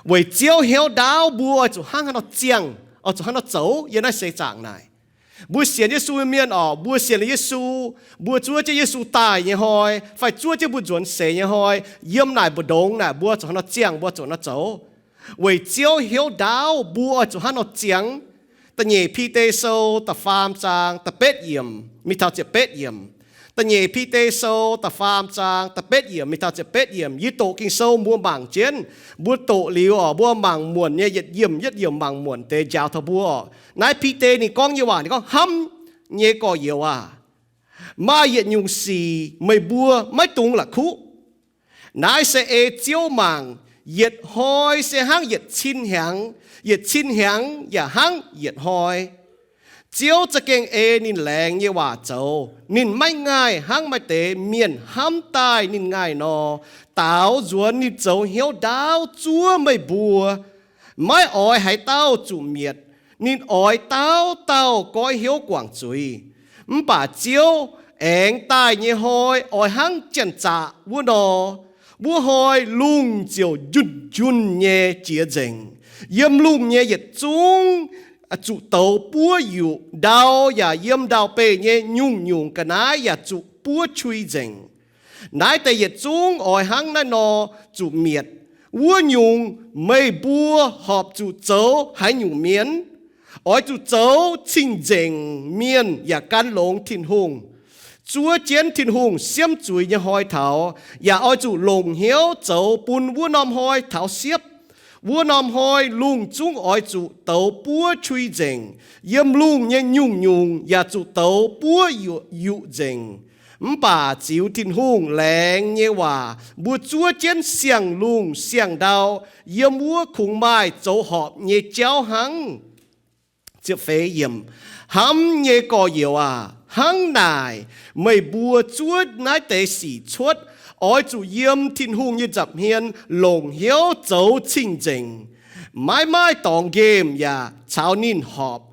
Weic Ziouv hnyouv ndaauv mbuo oix zuqc hnangv haaix nor ziangh, oix zuqc hnangv haaix nor zoux yiem naaiv seix zaangc naaic. Mbuo sienx Yesu mienh orqc, mbuo sienx liuz Yesu, mbuo zuov jienv Yesu daaih nyei hnoi, fai zuov jienv mbuo nzuonx seix nyei hnoi, yiem naaic mbu'ndongx naaic mbuo zuqc hnangv haaix nor ziangh, mbuo zuqc hnangv haaix nor zoux. Weic Ziouv hnyouv ndaauv mbuo oix zuqc hnangv haaix nor ziangx. Da'nyeic Bide Sou da'faam zaang da'betv yiemc mingh taux ziepc betv yiemc. Da'nyeic Bide Sou da'faam zaang da'betv yiemc mingh taux ziepc betv yiemc. Yie doqc Ging-Sou mbuo mangc jienv, mbuo doqc liuz orqc, mbuo mangc muonc nyei yietc yiemc yietc yiemc mangc muonc deix njaaux taux mbuo orqc. Naaiv Bide ninh gorngv nyei waac, ninh gorngv, Hnamv nyei gorx-youz aac, maaih yietc nyungc sic meih mbuo maiv dungx la'kuqv. Naaiv se ei Ziouv mangc, yietc hnoi se hnangv yietc cin hnyangx, yietc cin hnyangx yaac hnangv yietc hnoi. Ziouv za'gengh ei ninh laengz nyei waac zoux. Ninh maiv ngaih hnangv maaih deix mienh hnamv daaih ninh ngaih nor. Daaux nzuonx ninh zoux hnyouv ndaauv zuov meih mbuo, maiv oix haaix dauh zuqc mietc. Ninh oix dauh dauh goiv hnyouv guangc zuiz. Mv baac Ziouv aengx daaih nyei hnoi oix hnangv janx-zaqc wuov nor. Wuov hnoi lungh ziouc njunh njunh nyei jiex nzengc. Yiem lungh nyei yietc zungv zuqc douz buov yuqc. Ndau yaac yiem ndau-beih nyei nyungc-nyungc ga'naaiv yaac zuqc buov qui nzengc. Naaiv deix yietc zungv oix hnangv naaiv nor zuqc mietc. Wuov nyungc meih mbuo horpc zuqc zoux haaix nyungc mienh? Oix zuqc zoux cing-nzengc mienh yaac gan longx Tin-Hungh, zuov jienv Tin-Hungh siemv zuiz nyei hnoi taux, yaac oix zuqc longc hnyouv zoux bun wuov norm hnoi taux siepv. Wuov norm hnoi lungh zungv oix zuqc douz buov qui nzengc. Yiem lungh nyei nyungc-nyungc yaac zuqc douz buov yuqc yuqc nzengc. Mv baac ziux Tin-Hungh laengz nyei waac mbuo zuov jienv siang-lungh siang-ndau yiem wuov kungx maaih zoux horpc nyei jauv hnangv. Hnamv nyei gorx-youz aac, hnangv naaic meih mbuo zuov naaiv deix sic cuotv, oix zuqc yiem Tin-Hungh nyei nza'hmien longc hnyouv zoux cing-nzengc, maiv maaih dorngx nqemh yaac caux ninh horpc.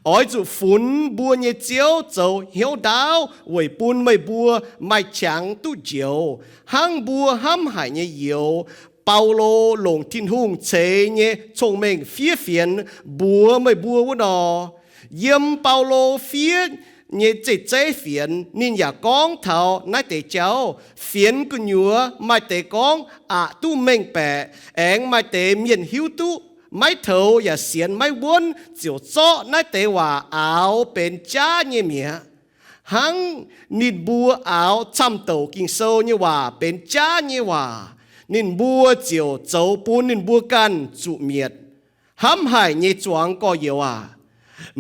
Oix zuqc funx mbuo nyei Ziouv zoux hnyouv ndaauv weic bun meih mbuo maaih qangx duqv njoux, hnangv mbuo hnamv haic nyei youz, Baulo, longc Tin-Hungh ceix nyei cong-mengh fiev fienx mbuox meih mbuo wuov nor. Yiem Baulo fiev nyei zeiv-zeiv fienx ninh yaac gorngv taux naaiv deix jauv. Fienx gu'nyuoz maaih deix gorngv aqc duqv mengh baeqc, aengx maaih deix mienh hiuv duqv maiv toux yaac sienx maiv wuonv ziouc zorqv naaiv deix waac aaux benx jaav nyei mi'aqv. Hnangv ninh mbuo aaux camv-douc Ging-Sou nyei waac benx jaav nyei waac, ninh mbuo ziouc zoux bun ninh mbuo ganh zuqc mietc. Hnamv haic nyei zuangx gorx-youz aac,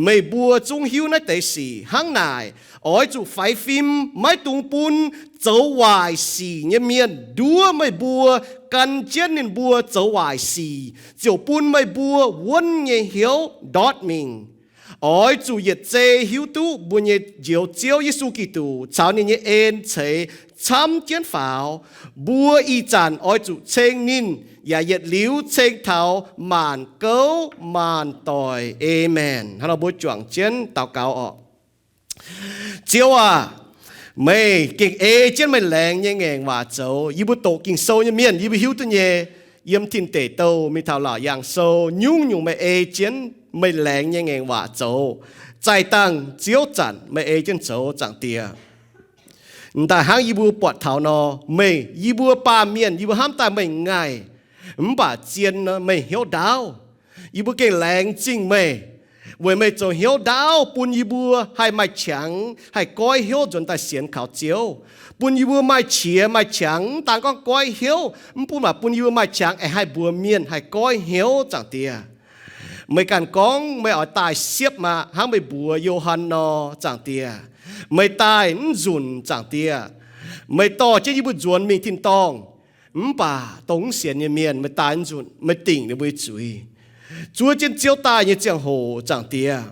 meih mbuo zungv hiuv naaiv deix sic. Hnangv naaic, oix zuqc faix fim, maiv dungx bun zoux waaic sic nyei mienh nduov meih mbuo, gan jienv ninh mbuo zoux waaic sic ziouc bun meih mbuo wuonv nyei hnyouv ndortv mingh. Oix zuqc yietc zei hiuv duqv mbuo nyei Njoux Ziouv Yesu Giduc caux ninh nyei en ceix camv jienv faaux. Mbuo ih zanc oix zuqc ceng ninh, yaac yietc liuz ceng taux maanc gouv maanc doic. Aamen. Hnangv nor mbuo juangc jienv daux gaux orqc. Ziouv aac, meih gengh ei jienv meih laengz nyei ngaengc waac zoux. Yie mbuo doqc Ging-Sou nyei mienh, yie mbuo hiuv duqv nyei, yiem Tin Deic Douh mingh taux Laauc Yaangh Sou, nyungc-nyungc meih ei jienv meih laengz nyei ngaengc waac zoux. Zaih dangh Ziouv zanc meih ei jienv zoux, Zaangc Diex. M'daaih hnangv yie mbuo buatc taux nor, meih, yie mbuo baamh mienh, yie mbuo hnamv daaih meih ngaih, mv baac zien nor meih hnyouv ndaauv. Yie mbuo gengh laengz zingh meih, weic meih zoux hnyouv ndaauv bun yie mbuo haih maaih qangx, haih goiv hnyouv nzuonx daaih sienx kaux Ziouv, bun yie mbuo maaih qiex maaih qangx, mv daan gorngv goiv hnyouv, mv bun, mv baac bun yie mbuo maaih qangx aengx haih mbuox mienh haih goiv hnyouv, Zaangc Diex. Meih ganh gorngv meih oix daaih siepv maah, hnangv meih mbuox Yo^han nor, Zaangc Diex. Meih daaih mv nzunc, Zaangc Diex. Meih dorh jienv yie mbuo nzuonx mingh tin-dorngh. Mv baac dongh mv sienx nyei mienh meih daaih mv nzunc, meih dingc ninh mbuo nyei zuiz. Zuov jienv Ziouv daaih nyei ziangh hoc, Zaangc Diex,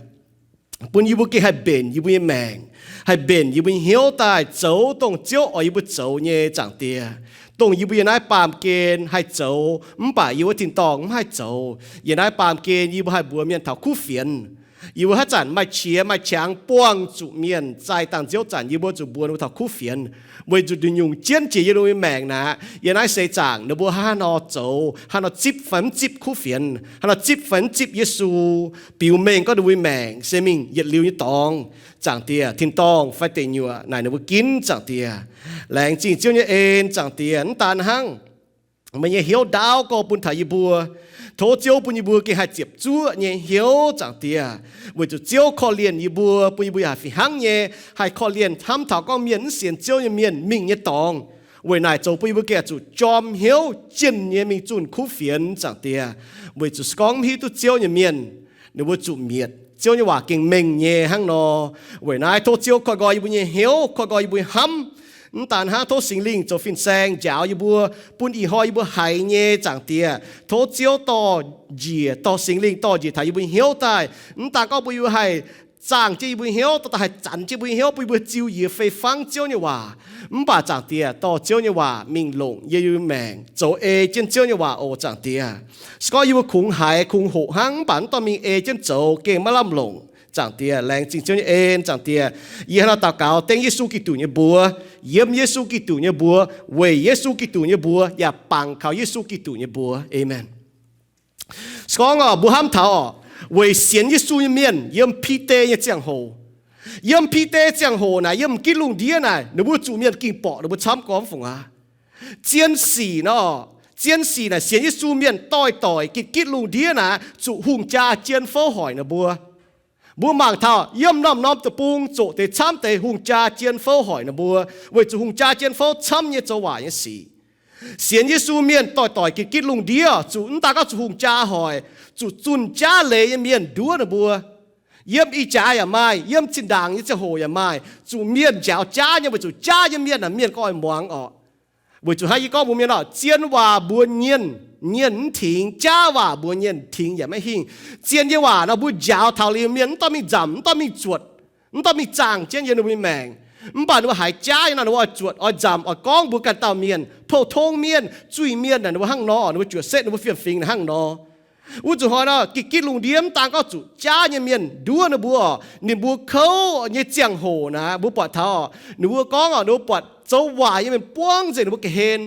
bun yie mbuo gengh haih mbenc yie mbuo nyei maengc, haih mbenc yie mbuo nyei hnyouv daaih zoux dongh Ziouv oix yie mbuo zoux nyei, Zaangc Diex. Dongh yie mbuo yiem naaiv baamh gen haih zoux, mv baac yiem wuov tin-dorngh mv haih zoux. Yiem naaiv baamh gen yie mbuo haih mbuox mienh taux kuv fienx. Yie mbuo haaix zanc maaih qiex maaih qangx buangh zuqc mienh zaih dangh nziouv zanc, yie mbuo zuqc mbuox ninh mbuo taux kuv fienx, weic zuqc nduqc nyungc jienv jiex yie mbuo nyei maengc naaic, yie naaiv seix zaangc ninh mbuo haaix nor zoux, haaix nor zipv fai mv zipv kuv fienx, haaix nor zipv fai mv zipv Yesu, biux mengh gorngv ninh mbuo nyei maengc se mingh yietc liuz nyei dorngx, Zaangc Diex, tin-dorngh fai deic nyuoqc naaic ninh mbuo ginv, Zaangc Diex. Laengz zingh Ziouv nyei en, Zaangc Diex. Mv daan hnangv, meih nyei hnyouv ndaauv gorx bun taux yie mbuo. Tov Ziouv bun yie mbuo gengh haih ziepc zuoqv nyei hnyouv, Zaangc Diex, weic zuqc Ziouv korv-lienh yie mbuo, bun yie mbuo yaac fih hnangv nyei haih korv-lienh hnamv taux gorngv mienh mv sienx Ziouv nyei mienh mingh nyei dorngx. Weic naaic zoux bun yie mbuo gengh zuqc jorm hnyouv jienh nyei mingh zunh kuv fienx, Zaangc Diex, weic zuqc se gorngv mv hiuv duqv Ziouv nyei mienh, ninh mbuo zuqc mietc. Ziouv nyei waac gengh mengh nyei hnangv nor. Weic naaiv tov Ziouv koiv nqoi yie mbuo nyei hnyouv, koiv nqoi yie mbuo nyei hnamv. Mv daan hnangv, tov Singx Lingh zoux fin-saeng njaaux yie mbuo, bun ih hnoi yie mbuo haiz nyei, Zaangc Diex, tov Ziouv dorh njiec, dorh Singx Lingh dorh njiec taux yie mbuo nyei hnyouv daaih. Mv daan gorngv bun yie mbuo haih zaangh jienv yie mbuo nyei hnyouv, dorh daaih haih zanc jienv yie mbuo nyei hnyouv, bun yie mbuo ziu yiez fei fangv Ziouv nyei waac. Mv baac Zaangc Diex, dorh Ziouv nyei waac mingh longc yie mbuo nyei maengc, zoux ei jienv Ziouv nyei waac oc, Zaangc Diex. Se gorngv yie mbuo kungx haiz kungx hoqc hnangv, mv baac mv dorh mingh ei jienv zoux gengh maiv lamh longc, Zaangc Diex. Laengz zingh Ziouv nyei en, Zaangc Diex. Yie hnangv naaiv daux gaux dengv Yesu Giduc nyei mbuox, yiem Yesu Giduc nyei mbuox, weic Yesu Giduc nyei mbuox, yaac bangc kaux Yesu Giduc nyei mbuox. Aamen. Se gorngv oc, mbuo hnamv taux oc, weic sienx Yesu nyei mienh yiem Bide nyei ziangh hoc, yiem Bide ziangh hoc naaic, yiem m'gitv lungh ndiev naaic, ninh mbuo zuqc mienh ging borqc ninh mbuo camv gormv fungc aqv. Zien sic nor, zien sic naaic sienx Yesu mienh doix-doic gitv gitv lungh ndiev naaic zuqc hungh jaa jien fouv hoic ninh mbuo. Mbuo mangc taux yiem norm-norm deic-bung zoqc deix camv deix hungh jaa jien fouv hoic ninh mbuo, weic zuqc hungh jaa jien fouv camv nyei zoux waaic nyei sic. Sienx Yesu mienh doix-doic gitv gitv lungh ndiev zuqc mv daan gorngv zuqc hungh jaa hoic, zuqc zunh jaav leiz nyei mienh nduov ninh mbuo. Yiem ih jaax yaac maaih, yiem zinh ndaangc nyei ziangh hoc yaac maaih, zuqc mienh njaaux jaav nyei, weic zuqc jaav nyei mienh aah, mienh gauh oix muangx oc. Weic zuqc hnangv yie gorngv mbuox mienh oc, zien waac mbuox nyienh, nyienh mv tingx, jaav waac mbuox nyienh tingx yaac maiv hingh. Zien nyei waac nor mbuo njaaux taux liuz mienh mv dorh mingh nzamc, mv dorh mingh zuotc, mv dorh mingh zaangh jienv yiem ninh mbuo nyei maengc. Mv baac ninh mbuo haiz jaav nyei nor, ninh mbuo oix zuotc, oix nzamc, oix gorngv mbuox ganh dauh mienh, pou-tong mienh, zuiz-mienh naaic, ninh mbuo hnangv nor, ninh mbuo juoqc setv ninh mbuo fiem-fingx naaic hnangv nor. Wuov zuqc hnoi nor, gitv gitv lungh ndiev mv daan gorngv zuqc jaav nyei mienh nduov ninh mbuo oc, ninh mbuo kouv nyei ziangh hoc naaic, mbuo buatc taux oc, ninh mbuo gorngv oc, ninh mbuo buatc zoux waaic nyei mienh buangv nzengc ninh mbuo ga'hlen.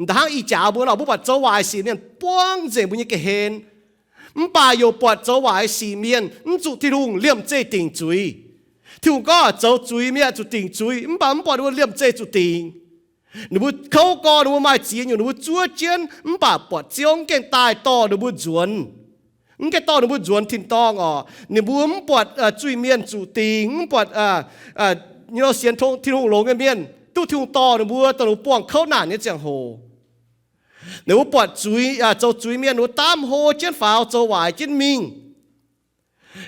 Da'hnangv ih jaax mbuo nor, mbuo buatc zoux waaic sic mienh buangv nzengc mbuo nyei ga'hlen. Mv baac youc buatc zoux waaic sic mienh mv zuqc Tin-Hungh liemh zeih dingc zuiz. Tin-Hungh gorngv zoux zuiz mienh zuqc dingc zuiz, mv baac mv buatc ninh mbuo liemh zeih zuqc dingc. Ninh mbuo kouv gorx, ninh mbuo maaih ziex nyungc, ninh mbuo zuov jienv, mv baac buatc Ziouv mv gaengh daaih dorh ninh mbuo nzuonx. Mv gaengh dorh ninh mbuo nzuonx tin-dorngh oc. Ninh mbuo mv buatc zuiz-mienh zuqc dingc, mv buatc sienx Tin-Hungh longx nyei mienh, duqv Tin-Hungh dorh ninh mbuo, dorh ninh mbuo buangh kouv naanc nyei ziangh hoc. Ninh mbuo buatc zuiz, zoux zuiz mienh, ninh mbuo daamv hlo jienv faaux, zoux waaic jienv mingh.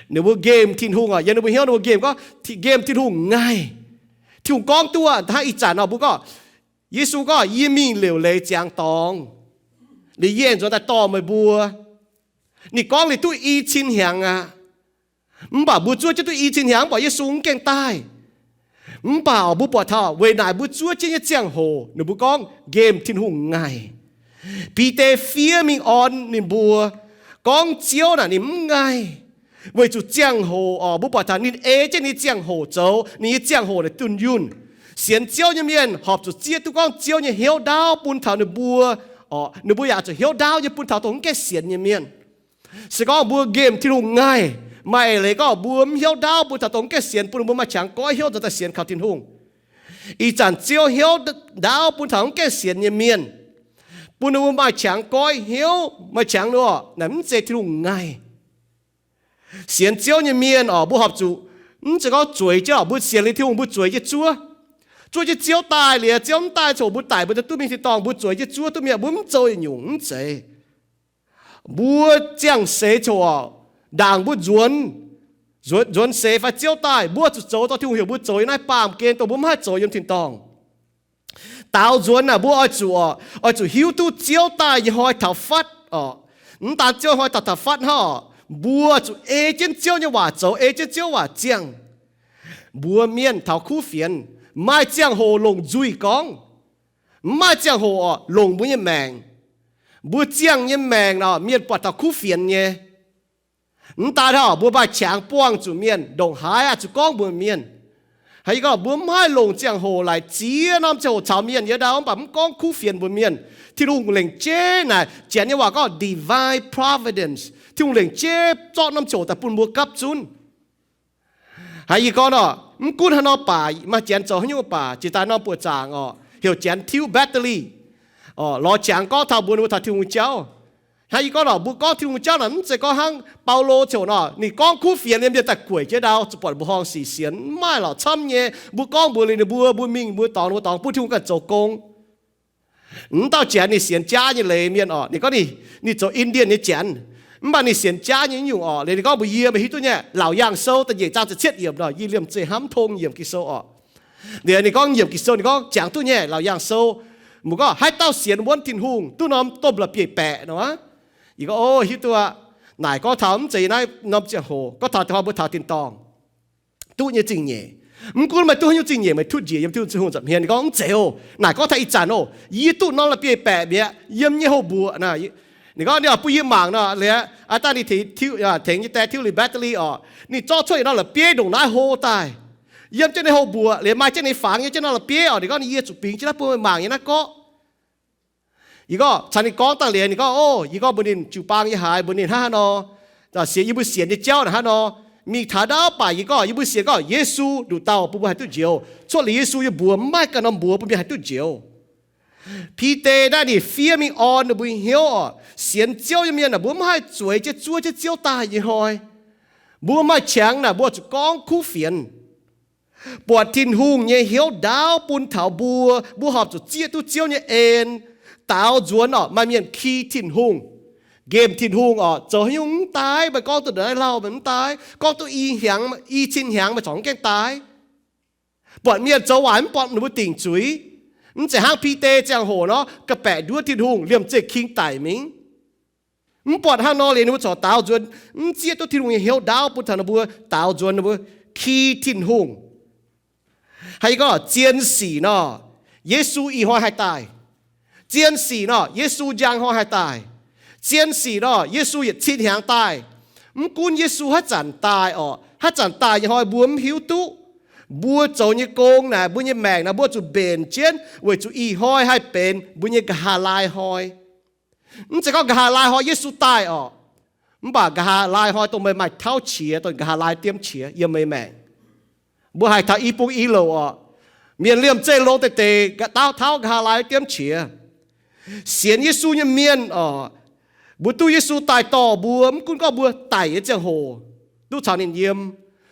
Ninh mbuo nqemh Tin-Hungh oc. Yiem ninh mbuo hnyouv ninh mbuo nqemh gorngv, nqemh Tin-Hungh ngaih. Tin-Hungh gorngv duqv aqv, hnangv ih zanc nor mbuo gorngv, Yesu gorngv, yie mingh liouc leiz ziangx dorngx, liuz yie aengx nzuonx daaih dorh meih mbuo. Ninh gorngv liuz duqv i cin hnyangx aqv. Mv baac mbuo zuov jienv duqv i cin hnyangx, mv baac Yesu mv gaengh daaih. Mv baac mbuo buatc taux weic naaic mbuo zuov jienv nyei ziangh hoc, ninh mbuo gorngv nqemh Tin-Hungh ngaih. Bide fiev mingh orn ninh mbuo, gorngv Ziouv naaic ninh mv ngaih. Weic zuqc ziangh hoc oc, mbuo buatc taux ninh ei jienv ninh nyei ziangh hoc zoux, ninh nyei ziangh hoc naaic dunh yunh. Sienx Ziouv nyei mienh horpc zuqc zieqv duqv gorngv Ziouv nyei hnyouv ndaauv bun taux ninh mbuo oc, ninh mbuo yaac zuqc hnyouv ndaauv nyei bun taux dongh mv gaengh sienx nyei mienh. Se gorngv mbuo nqemh Tin-Hungh ngaih, maaih eix leiz gorngv mbuo mv hnyouv ndaauv bun taux dongh mv gaengh sienx, bun ninh mbuo maaih qangx goiv hnyouv nzuonx daaih sienx kaux Tin-Hungh. Ih zanc Ziouv hnyouv ndaauv bun taux mv gaengh sienx nyei mienh, bun ninh mbuo maaih qangx goiv hnyouv, maaih qangx nor, naaic mv zeiz Tin-Hungh ngaih. Sienx Ziouv nyei mienh oc, mbuo horpc zuqc, mv zeiz gorngv zueiz jienv oc, mbuo sienx liuz Tin-Hungh mbuo zueiz jienv zuov. Zuov jienv Ziouv daaih liuz, Ziouv mv daaih coc mbuo daic, mbuo duqv mingh tin-dorngh, mbuo zueiz jienv zuov duqv mingh, mbuo mv zoux yietc nyungc, mv zeiz. Mbuo ziangh seix coc oc, ndaangc mbuo nzuonx, nzuonx seix fai Ziouv daaih, mbuo zuqc zoux dongh Tin-Hungh heuc mbuo zoux nyei naaiv baamh gen, dongh mbuo mv haih zoux yiem tin-dorngh. Daaux nzuonx naaic mbuo oix zuqc, oix zuqc hiuv duqv Ziouv daaih nyei hnoi taux fatv oc. Mv daan Ziouv hnoi taux, taux fatv hnangv oc, mbuo zuqc ei jienv Ziouv nyei waac zoux, ei jienv Ziouv waac ziangh. Mbuox mienh taux kuv fienx, maaih ziangh hoc longc nzuih gorngv, mv maaih ziangh hoc oc longc mbuo nyei maengc. Mbuo ziangh nyei maengc nor, mienh buatc taux kuv fienx nyei. Mv daaih hnangv mbuo maaih qangx buangh zuqc mienh, ndongc haaix oix zuqc gorngv mbuox mienh. Haiz yie gorngv mbuo mv haih longc ziangh hoc laaix ziex norm ziangh hoc caux mienh yiem ndau, mv baac mv gorngv kuv fienx mbuox mienh. Tin-Hungh lengc jeiv naaic, Janx nyei waac gorngv divine providence. Tin-Hungh lengc jeiv zorqv norm ziangh hoc daaih bun mbuo gapv zunv. Haiz yie gorngv nor, mv gunv haaix nor baac, maaih Janx zoux haaix nyungc baac, jiex daaih norm buoqc zaangc orqc, heuc Janx tiuv battery orqc, lorz qangx gorngv taux mbuox ninh mbuo taux Tin-Hungh jauv. Hnangv yie gorngv nor, mbuo gorngv Tin-Hungh jauv naaic mv zeiz gorngv hnangv Baulo ziouc nor, ninh gorngv kuv fienx liemh mienh daaih gueic jienv ndau, zuqc buatc mbuo horngh sic sienx. Mv maaih lorqc, camv nyei. Mbuo gorngv mbuox liuz ninh mbuo, mbuo mingh mbuo dorngx, mbuo dorngx bun Tin-Hungh ganh zoux gong. Mv dauh Janx ninh sienx jaav nyei leiz mienh orqc, ninh gorngv ninh, ninh zoux Indian nyei Janx, mv baac ninh sienx jaav nyei nyungc orqc. Liuz ninh gorngv mbuox yie, meih hiuv duqv nyei, Laauc Yaangh Sou da'nyeic zaang ziepc cietv yiemc nor, yie liemh zeih hnamv tong yiemc Ging-Sou orqc. Liuz ninh gorngv yiemc Ging-Sou, ninh gorngv jangx duqv nyei, Laauc Yaangh Sou, mbuo gorngv haaix dauh sienx wuonv Tin-Hungh duqv norm domh la'bieiv-baeqc nor. Yie gorngv, o, hiuv duqv aqv. Naaic gorngv taux mv zeiz naaiv norm ziangh hoc, gorngv taux da'hoi mbuo taux tin-dorngh duqv nyei zingh nyeic. Mv gunv meih duqv haaix nyungc zingh nyeic, meih tutv njiec yiem Tin-Hungh nyei mienh. Ninh gorngv mv zeiz oc. Naaic gorngv taux ih zanc oc, yie duqv norm la'bieiv-baeqc mi'aqv, yiem nyei houv mbuoqc naaic. Ninh gorngv ninh oix bun yie mangc nor, liuz aqv daaih ninh tengx nyei die tiuv liuz battery orqc, ninh zorqv cuotv yietc norm la'bieiv ndongc naaiv hlo daaih, yiem jienv nyei houv mbuoqc, liuz maaih jienv ninh fangx nyei jienv norm la'bieiv orqc. Ninh gorngv ninh, yie zuqc bingx jienv naaiv bun meih mangc nyei naaiv gorqv. Yie gorngv caux ninh gorngv dangh liuz, ninh gorngv, o, yie gorngv mbuox ninh jiu-baang yie haiz mbuox ninh hnangv haaix nor, sienx yie mbuo sienx nyei jauv naaic hnangv nor. Mingh taux ndau baac yie gorngv, yie mbuo sienx gorngv Yesu nduqc dauh bun mbuo haih duqv njoux. Cuotv liuz Yesu nyei mbuox mv maaih ganh norm mbuox bun mienh haih duqv njoux. Bide naaiv ninh fiev mingh orn ninh mbuo nyei hnyouv orqc, sienx Ziouv nyei mienh naaic, mbuo mv haih zueiz jienv zuov jienv Ziouv daaih nyei hnoi. Mbuo maaih qangx naaic mbuo zuqc gorngv kuv fienx, buatc Tin-Hungh nyei hnyouv ndaauv bun taux mbuo, mbuo horpc zuqc zieqv duqv Ziouv nyei en. Daaux nzuonx orqc, maaih mienh ki Tin-Hungh, nqemh Tin-Hungh orqc, zoux haaix nyungc mv daaih, meih gorngv duqv naaiv lauh meih mv daaih, gorngv duqv i hnyangx, i cin hnyangx meih corc mv gaengh daaih. Buatc mienh zoux waaic mv buatc ninh mbuo dingc zuiz. Mv zeiz hnangv Bide ziangh hoc nor, ga'baeqc nduov Tin-Hungh, liemh zeih king daic mingh. Mv buatc hnangv nor liuz ninh mbuo corc daaux nzuonx, mv zieqv duqv Tin-Hungh nyei hnyouv ndaauv bun taux ninh mbuo daaux nzuonx, ninh mbuo ki Tin-Hungh. Haaix gorngv zien sic nor, Yesu ih hnoi haih daaih. Zien sic nor, Yesu njang hnoi haih daaih. Zien sic nor, Yesu yietc cin hnyangx daaih. Mv gunv Yesu haaix zanc daaih orqc, haaix zanc daaih nyei hnoi mbuo mv hiuv duqv. Mbuo zoux nyei gong naaic, mbuo nyei maengc naaic, mbuo zuqc mbenc jienv weic zuqc ih hnoi haih benx mbuo nyei nqa'haav laai hnoi. Mv zeiz gorngv nqa'haav laai hnoi Yesu daaih orqc, mv baac nqa'haav laai hnoi dongh meih maaih tauv qiex, dongh nqa'haav laai diemv qiex yiem meih maengc. Mbuo haiz taux i bung i louc orqc, mienh liemh zeih longx deix deix, tauv, tauv nqa'haav laai diemv qiex. Sienx Yesu nyei mienh orqc, mbuo duqv Yesu daaih dorh mbuo, mv gunv gorngv mbuo daic nyei ziangh hoc duqv caux ninh yiem,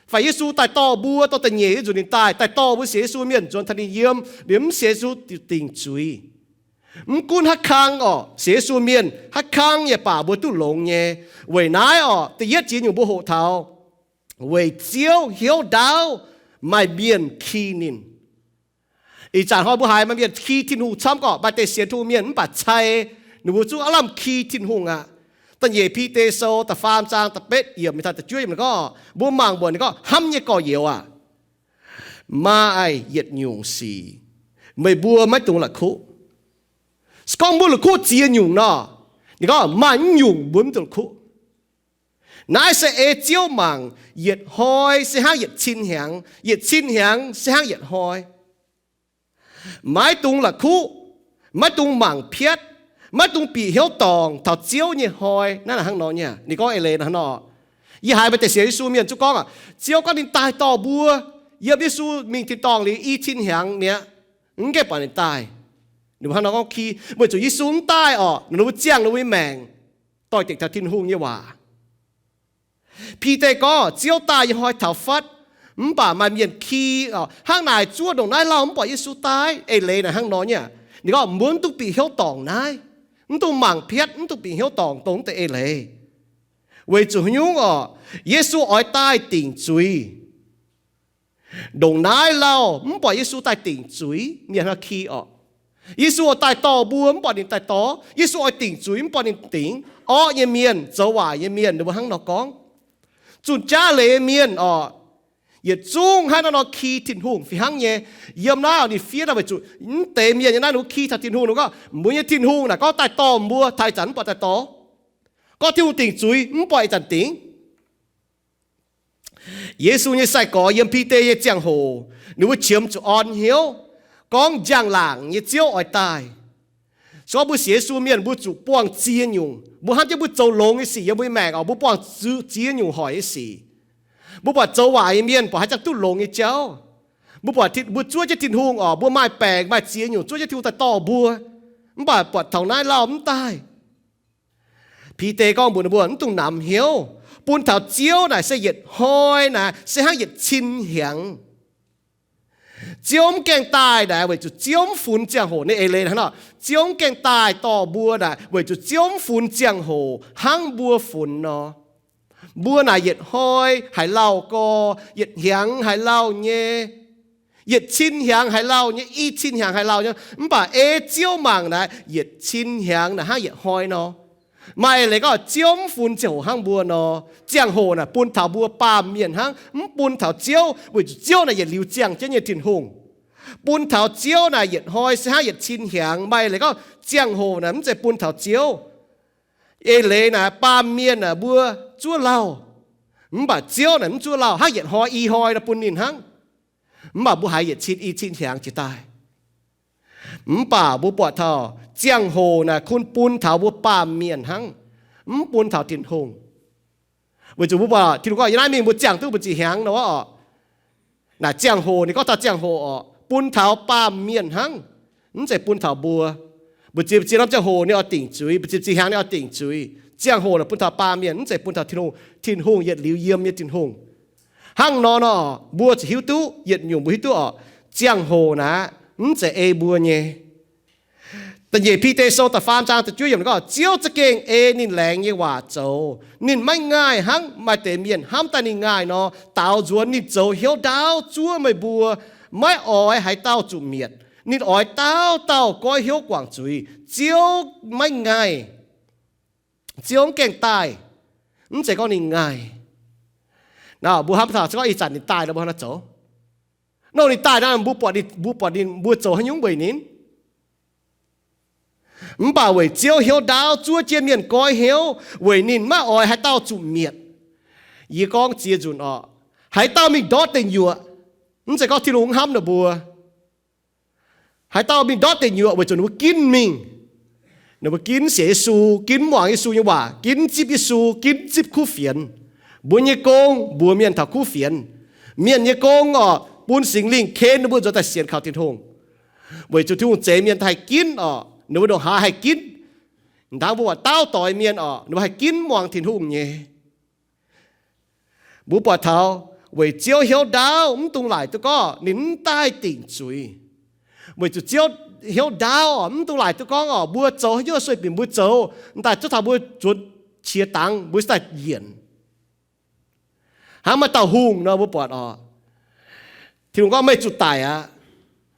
fai Yesu daaih dorh mbuo, dorh da'nyeic nzunc ninh daaih, daaih dorh mbuo sienx Yesu mienh nzuonx taux ninh yiem, liemh mv sienx Yesu dingc zuiz. Mv gunv haaix kang orqc, sienx Yesu mienh haaix kang yaac baac mbuo duqv longx nyei. Weic naaiv orqc, da'yietv jiex nyungc mbuo hoqc taux, weic Ziouv hnyouv ndaauv maaih mienh ki ninh. Ih zanc hnoi mbuo haiz maaih mienh ki Tin-Hungh camv gorqv, maaih deix sienx Tin-Hungh mienh mv baac cai, ninh mbuo zungv aav lamh ki Tin-Hungh aqv. Da'nyeic Bide Sou da'faam zaang da'betv yiemc mingh taux da'juov yiemc ninh gorngv, mbuo mangc mbuoqc ninh gorngv, hnamv nyei gorx-youz aac, maaih yietc nyungc sic meih mbuo maiv dungx la'kuqv. Se gorngv mbuo la'kuqv ziex nyungc nor, ninh gorngv maaih mv nyungc mbuo mv dungx la'kuqv. Naaiv se ei Ziouv mangc, yietc hnoi se hnangv yietc cin hnyangx, yietc cin hnyangx se hnangv yietc hnoi. Maiv dungx la'kuqv, maiv dungx mangc piatv, maiv dungx bieqc hnyouv dorngc taux Ziouv nyei hnoi. Naaiv hnangv nor nyei, ninh gorngv eix leiz hnangv nor. Yie haiz maaih deix sienx Yesu mienh zungv gorngv aqv, Ziouv gorngv ninh daaih dorh mbuo, yiem Yesu mingh tin-dorngh liuz i cin hnyangx mi'aqv, mv gaengh buatc ninh daaih. Ninh mbuo hnangv nor gorngv ki, weic zuqc Yesu mv daaih orqc, ninh mbuo ziangh ninh mbuo nyei maengc doix-dekc taux Tin-Hungh nyei waac. Bide gorngv Ziouv daaih nyei hnoi taux fatv, mv baac maaih mienh ki, hnangv naaic zuov ndongc naaiv lauh mv buatc Yesu daaih. Eix leiz naaic hnangv nor nyei. Ninh gorngv mbuo mv dungx bieqc hnyouv dorngc naaiv, mv dungx mangc piatv, mv dungx bieqc hnyouv dorngc dongh mv deix eix leiz. Weic zuqc nyungc orqc, Yesu oix daaih dingc zuiz. Ndongc naaiv lauh mv buatc Yesu daaih dingc zuiz, mienh hnangv ki orqc. Yesu oix daaih dorh mbuo, mv buatc ninh daaih dorh. Yesu oix dingc zuiz, mv buatc ninh dingc. Orqv nyei mienh, zoux waaic nyei mienh, ninh mbuo hnangv nor gorngv. Zunh jaav leiz mienh orqc, yietc zungv hnangv naaiv nor ki Tin-Hungh fih hnangv nyei. Yiem naaiv ninh fiev naaiv weic zuqc mv deix mienh nyei naaiv ninh mbuo ki taux Tin-Hungh, ninh gorngv mbuo nyei Tin-Hungh naaic gorngv daaih dorh mbuo, taux ih zanc mv buatc daaih dorh. Gorngv Tin-Hungh dingc zuiz, mv buatc ih zanc dingc. Yesu nyei sai-gorx yiem Bide nyei ziangh hoc, ninh mbuo qiemx zuqc orn hnyouv gorngv njang-laangc nyei Ziouv oix daaih. Se gorngv mbuo sienx Yesu mienh, mbuo zuqc buangh ziex nyungc. Mbuo hnamv jienv mbuo zoux longx nyei sic yiem mbuo nyei maengc oc, mbuo buangh ziex nyungc hoic nyei sic. Mbuo buatc zoux waaic nyei mienh buatc haaix zanc duqv longx nyei jauv. Mbuo buatc, mbuo zuov jienv Tin-Hungh oc, mbuo maaih baengc maaih ziex nyungc zuov jienv Tin-Hungh daaih dorh mbuo. Mv baac buatc taux naaiv lauh mv daaih. Bide gorngv mbuox ninh mbuo, mv dungx namx hnyouv. Bun taux Ziouv naaic se yietc hnoi naaic se hnangv yietc cin hnyangx. Ziouv mv gaengh daaih naaic weic zuqc Ziouv mv funx ziangh hoc. Ninh eix leiz hnangv nor, Ziouv mv gaengh daaih dorh mbuo naaic weic zuqc Ziouv mv funx ziangh hoc hnangv mbuo funx nor. Mbuo naaic yietc hnoi haiz lauh gorx, yietc hnyangx haiz lauh nyei, yietc cin hnyangx haiz lauh nyei, i cin hnyangx haiz lauh nyei. Mv baac ei Ziouv mangc naaic, yietc cin hnyangx naaic hnangv yietc hnoi nor. Maaih leiz gorngv Ziouv mv funx ziangh hoc hnangv mbuo nor. Ziangh hoc naaic bun taux mbuo baamh mienh hnangv, mv bun taux Ziouv, weic zuqc Ziouv naaic yietc liuz ziangh jienv nyei Tin-Hungh. Bun taux Ziouv naaic yietc hnoi se hnangv yietc cin hnyangx. Maaih leiz gorngv ziangh hoc naaic mv zeiz bun taux Ziouv. Eix leiz naaic baamh mienh naaic mbuo zuov lauh, mv baac Ziouv naaic mv zuov lauh, hnangv yietc hnoi i hnoi nor bun ninh hnangv. Mv baac mbuo haiz yietc cin i cin hnyangx jiex daaih. Mv baac mbuo buatc taux ziangh hoc naaic kun bun taux mbuo baamh mienh hnangv, mv bun taux Tin-Hungh. Weic zuqc mbuo buatc Tin-Hungh gorngv yiem naaiv mingh mbuo ziangh duqv mbu'ziex hnyangx nor oc. Naaic ziangh hoc ninh gorngv taux ziangh hoc oc, bun taux baamh mienh hnangv, mv zeiz bun taux mbuo. Mbu'ziex mbu'ziex norm ziangh hoc ninh oix dingc zuiz, mbu'ziex mbu'ziex hnyangx ninh oix dingc zuiz. Ziangh hoc naaic bun taux baamh mienh, mv zeiz bun taux Tin-Hungh. Tin-Hungh yietc liuz yiem nyei Tin-Hungh. Hnangv nor nor, mbuo ziouc hiuv duqv yietc nyungc, mbuo hiuv duqv oc, ziangh hoc naaic mv zeiz ei mbuo nyei. Da'nyeic Bide Sou da'faam zaang da'juov yiemc gorngv, Ziouv za'gengh ei ninh laengz nyei waac zoux. Ninh maiv ngaih hnangv maaih deix mienh hnamv daaih ninh ngaih nor, daaux nzuonx ninh zoux hnyouv ndaauv zuov meih mbuo, maiv oix haaix dauh zuqc mietc. Ninh oix dauh dauh goiv hnyouv guangc zuiz. Ziouv maiv ngaih. Ziouv mv gaengh daaih, mv zeiz gorngv ninh ngaih. Naaic mbuo hnamv taux se gorngv ih zanc ninh daaih nor mbuo hnangv haaix nor zoux? Nor ninh daaih nor mbuo buatc ninh, mbuo buatc ninh mbuo zoux haaix nyungc weic ninh? Mv baac weic Ziouv hnyouv ndaauv zuov jienv mienh goiv hnyouv weic ninh maiv oix haaix dauh zuqc mietc. Yie gorngv ziex nzunc oc, haaix dauh mingh ndortv deic nyuoqc, mv zeiz gorngv Tin-Hungh mv hnamv ninh mbuo. Haaix dauh mingh ndortv deic nyuoqc weic zuqc ninh mbuo ginv mingh. Ninh mbuo ginv sienx Yesu, ginv muangx Yesu nyei waac, ginv zipv Yesu, ginv zipv kuv fienx. Mbuo nyei gong mbuox mienh taux kuv fienx. Mienh nyei gong oc, bun Singx Lingh ken ninh mbuo nzuonx daaih sienx kaux Tin-Hungh. Weic zuqc Tin-Hungh zeix mienh haih ginv oc, ninh mbuo ndongc haaix haih ginv. Hnangv mbuo buatc dauh doix mienh oc, ninh mbuo haih ginv muangx Tin-Hungh nyei. Mbuo buatc taux weic Ziouv hnyouv ndaauv mv dungx laaic duqv gorngv ninh mv daaih dingc zuiz. Weic zuqc Ziouv hnyouv ndaauv oc, mv dungx laaic duqv gorngv oc, mbuo zoux haaix nyungc sueih binc mbuo zoux, m'daaih zuov taux mbuo nzuonx qiex dangx mbuo daaih yienc. Hnangv maaih dauh hungh nor mbuo buatc oc, Tin-Hungh gorngv, meih zuqc daic aqv.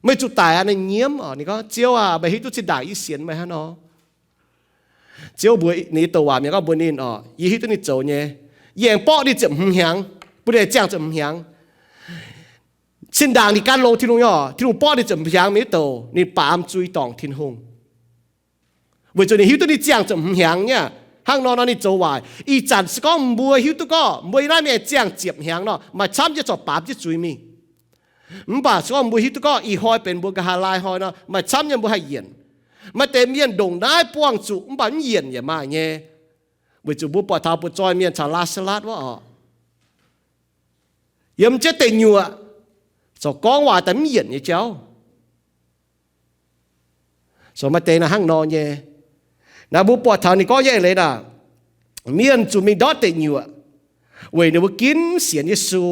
Meih zuqc daic aqv. Ninh nyiemv oc, ninh gorngv, Ziouv aac, meih hiuv duqv zinh ndaangc yie sienx meih hnangv nor? Ziouv mbuox ninh nyei douc waac mienh gorngv mbuox ninh oc, yie hiuv duqv ninh zoux nyei. Yie aengx borqv ninh ziepc hmz hnyangx, bun ninh ziangh ziepc hmz hnyangx. Zinh ndaangc ninh gan longx Tin-Hungh nyei oc, Tin-Hungh borqv ninh ziepc hmz hnyangx mingh wuov douc, ninh baamz zuiz dorngc Tin-Hungh. Weic zuqc ninh hiuv duqv ninh ziangh ziepc hmz hnyangx nyei aqv. Hnangv nor nor ninh zoux waaic. Ih zanc se gorngv mbuo hiuv duqv gorngv mbuo yiem naaiv mingh ziangh ziepc hnyangx nor, maaih camv jienv corc baamz jienv zuiz mingh. Mv baac se gorngv mbuo hiuv duqv gorngv ih hnoi benx mbuo nqa'haav laai hnoi nor, maaih camv nyei mbuo haih yienc. Maaih deix mienh ndongc naaiv buangh zuqc mv baac mv yienc yaac maaih nyei. Weic zuqc mbuo buatc taux butv-zoih mienh caux Laa^saa^latv wuov oc, yiem jienv deic nyuoqc, corc gorngv waac daaih mv yienc nyei jauv. Corc maaih deix naaiv hnangv nor nyei. Naaiv mbuo buatc taux ninh gorngv nyei eix leiz naaic, mienh zuqc mingh ndortv deic nyuoqc weic ninh mbuo ginv sienx Yesu.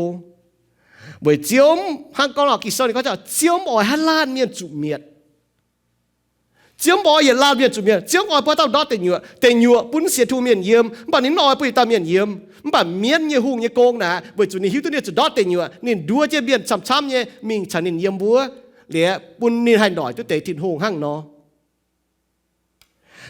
Weic Ziouv, hnangv gorngv lorh Ging-Sou ninh gorngv, Ziouv mv oix haaix laanh mienh zuqc mietc. Ziouv mv oix yietc laanh mienh zuqc mietc. Ziouv oix bun dauh ndortv deic nyuoqc. Deic nyuoqc bun sienx Tin-Hungh mienh yiem, mv baac ninh mv oix bun yietc dauh mienh yiem. Mv baac mienv nyei hungh nyei gong naaic, weic zuqc ninh hiuv duqv ninh zuqc ndortv deic nyuoqc, ninh nduov jienv mienh camv-camv nyei mingh caux ninh yiem wuov, liuz bun ninh haih noic duqv deix Tin-Hungh hnangv nor.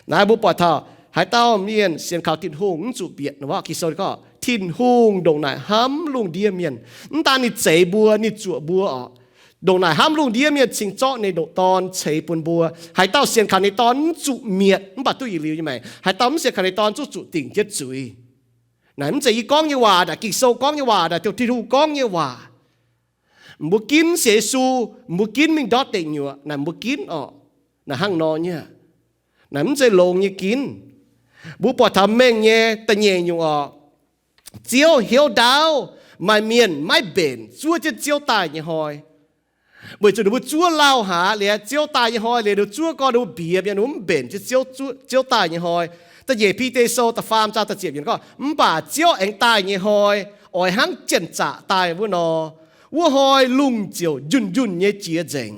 Naaiv mbuo buatc taux haaix dauh mienh sienx kaux Tin-Hungh mv zuqc mietc nor, Ging-Sou gorngv Tin-Hungh ndongc naaic hnamv lungh ndiev mienh. Mv daan ninh zeix mbuo, ninh zuoqc mbuo oc. Ndongc naaic hnamv lungh ndiev mienh cingx zorqv ninh nyei Dorn ceix bun mbuo. Haaix dauh sienx kaux ninh Dorn mv zuqc mietc, mv baac duqv yietc liuz nyei maengc. Haaix dauh mv sienx kaux ninh Dorn zungv zuqc dingc jienv zuiz. Naaic mv zeiz yie gorngv nyei waac, naaic Ging-Sou gorngv nyei waac, naaic Tin-Hungh gorngv nyei waac. Mbuo ginv sienx Yesu, mbuo ginv mingh ndortv deic nyuoqc, naaic mbuo ginv orqc. Naaic hnangv nor nyei. Naaic mv zeiz longx nyei ginv. Mbuo buatc taux mengh nyei da'nyeic nyungc orqc, Ziouv hnyouv ndaauv, maaih mienh maiv mbenc zuov jienv Ziouv daaih nyei hnoi. Weic zuqc ninh mbuo zuov lauh haaix liuz, Ziouv daaih nyei hnoi liuz, ninh mbuo zuov gorngv ninh mbuo mbiex mienh, ninh mbuo mv mbenc jienv Ziouv, Ziouv daaih nyei hnoi. Da'nyeic Bide Sou da'faam zaang da'ziepc yiemc gorngv, Mv baac Ziouv aengx daaih nyei hnoi, oix hnangv janx-zaqc daaih wuov nor, wuov hnoi lungh ziouc njunh njunh nyei jiex nzengc.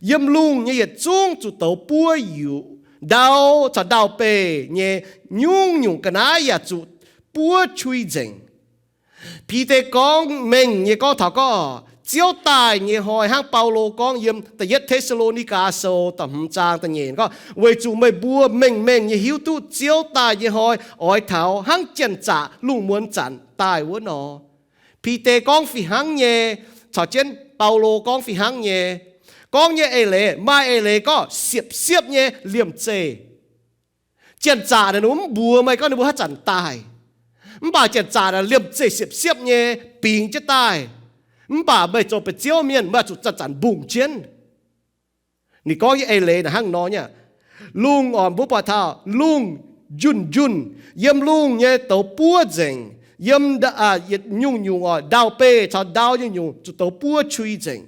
Yiem lungh nyei yietc zungv zuqc douz buov yuqc, ndau caux ndau-beih nyei nyungc-nyungc ga'naaiv yaac zuqc buov qui nzengc. Bide gorngv mengh nyei gorngv taux gorngv Ziouv daaih nyei hnoi, hnangv Baulo gorngv yiem Da'yietv Te^saa^lo^ni^gaa Sou da'hmz zaang da'nyeic gorngv, Weic zuqc meih mbuo mengh mengh nyei hiuv duqv Ziouv daaih nyei hnoi oix taux hnangv janx-zaqc lungh muonz zanc daaih wuov nor. Bide gorngv fih hnangv nyei, caux jienv Baulo gorngv fih hnangv nyei. Gorngv nyei eix leiz, maaih eix leiz gorngv siepv-siepv nyei liemh zeih. Janx-zaqc naaic ninh mbuo mv mbuox meih gorngv ninh mbuo haaix zanc daaih. Mv baac janx-zaqc naaic liemh zeih siepv-siepv nyei bingx jienv daaih. Mv baac meih zoux ba'gi ziouv mienh, meih zuqc zanc-zanc mbungh jienv. Ninh gorngv nyei eix leiz naaic hnangv nor nyei. Lungh orqc, mbuo buatc taux lungh njunh njunh, yiem lungh nyei douz buov nzengc, yiem yietc nyungc-nyungc orqc, ndau-beih caux ndau nyungc-nyungc zuqc douz buov qui nzengc.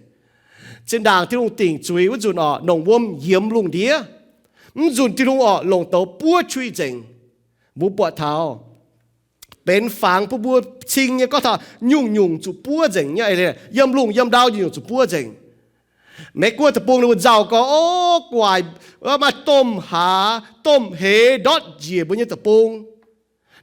Zinh ndaangc Tin-Hungh dingc zuiz wuov nzunc orqc, nongc wuom yiemx lungh ndiev. Mv nzunc Tin-Hungh orqc, longc douz buov qui nzengc. Mbuo buatc taux benx fangx bun mbuo cing nyei gorngv taux nyungc-nyungc zuqc buov nzengc nyei. Yiem lungh yiem ndau nyungc-nyungc zuqc buov nzengc. Meiv Guoqv deic-bung ninh mbuo nzauh gorngv, o, guaic, maaih domh hlaax domh hleix ndortv njiec mbuo nyei deic-bung.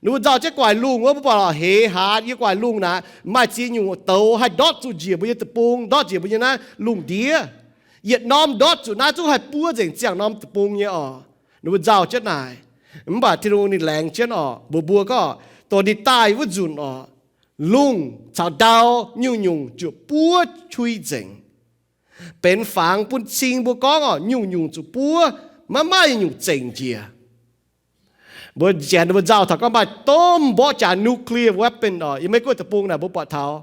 Ninh mbuo nzauh jienv guaic lungh wuov, mbuo buatc lorqc, hleix hlaax yiem guaic lungh naaic maaih ziex nyungc douz haih ndortv zuqc njiec mbuo nyei deic-bung, ndortv njiec mbuo nyei naaiv lungh ndiev. Yietc norm ndortv zuqc naaiv zungv haih buov nzengc ziangh norm deic-bung nyei orqc. Ninh mbuo nzauh jienv naaic. Mv baac Tin-Hungh ninh laengz jienv orqc, mbuox mbuo gorngv, dongh ninh daaih wuov nzunc orqc, lungh caux ndau nyungc-nyungc ziouc buov qui nzengc. Benx fangx bun cing mbuo gorngv orqc, nyungc-nyungc zuqc buov, maiv maaih nyungc zengc njiec. Mbuo janx mbuo nzauh taux gorngv maaih domh mborqv jaax nuclear weapon orqc, yiem Meiv Guoqv deic-bung naaic mbuo buatc taux.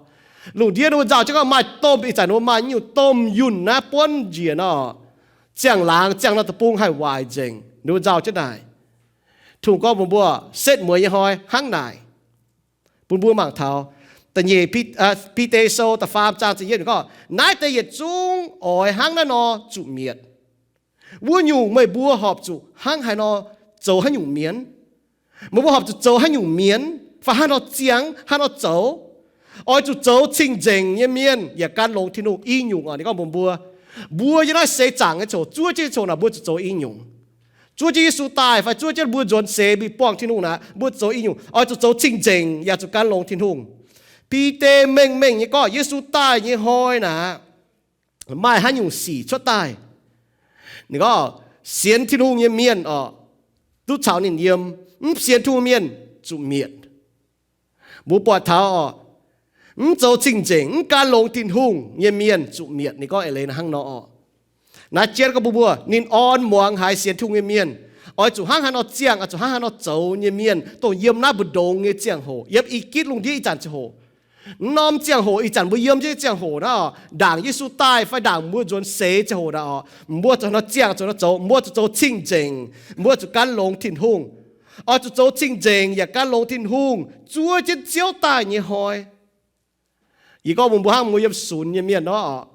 Lungh ndiev ninh mbuo nzauh jienv gorngv maaih domh, ih zanc ninh mbuo maaih nyungc domh yunh naaiv buonv njiec nor, ziangh laangz ziangh norm deic-bung haih waaic nzengc. Ninh mbuo nzauh jienv naaic. Tin-Hungh gorngv mbuox mbuo, setv mueiz nyei hnoi hnangv naaic. Bun mbuo mangc taux da'nyeic Bide Sou da'faam zaang ziepc yietv gorngv, naaiv deix yietc zungv oix hnangv naaiv nor zuqc mietc. Wuov nyungc meih mbuo horpc zuqc hnangv haaix nor zoux haaix nyungc mienv? Meih mbuo horpc zuqc zoux haaix nyungc mienv fai haaix nor ziangh, haaix nor zoux? Oix zuqc zoux cing-nzengc nyei mienh yaac gan longx Tin-Hungh. I nyungc orqc, ninh gorngv mbuox mbuo, mbuo yiem naaiv seix zaangc nyei ziangh hoc, zuov jienv nyei ziangh hoc naaic, mbuo zuqc zoux i nyungc. Zuov jienv Yesu daaih fai zuov jienv mbuo nzuonx seix mingh buangh Tin-Hungh naaic, mbuo zoux i nyungc. Oix zuqc zoux cing-nzengc yaac zuqc gan longx Tin-Hungh. Bide mengh mengh nyei gorngv Yesu daaih nyei hnoi naaic, maaih haaix nyungc sic cuotv daaih? Ninh gorngv, sienx Tin-Hungh nyei mienh orqc, duqv caux ninh yiem. Mv sienx Tin-Hungh mienh zuqc mietc. Mbuo buatc taux orqc, mv zoux cing-nzengc, mv gan longx Tin-Hungh nyei mienh zuqc mietc. Ninh gorngv eix leiz naaiv hnangv nor orqc. Naaiv jienv gorngv mbuox mbuo, ninh orn muangx haiz sienx Tin-Hungh nyei mienh, oix zuqc hnangv haaix nor ziangh, oix zuqc hnangv haaix nor zoux nyei mienh, dongh yiem naaiv mbu'ndongx nyei ziangh hoc, yiem Egipt lungh ndiev ih zanc ziangh hoc. Norm ziangh hoc ih zanc mbuo yiem jienv ziangh hoc naaiv orqc, ndaangc Yesu daaih fai ndaangc mbuo nzuonx seix ziangh hoc naaiv orqc, mbuo zuqc nor ziangh, zuqc nor zoux, mbuo zuqc zoux cing-nzengc, mbuo zuqc gan longx Tin-Hungh. Oix zuqc zoux cing-nzengc yaac gan longx Tin-Hungh, zuov jienv Ziouv daaih nyei hnoi. Yie gorngv mbuox mbuo hnangv mbuo yiem sunx nyei mienh nor orqc,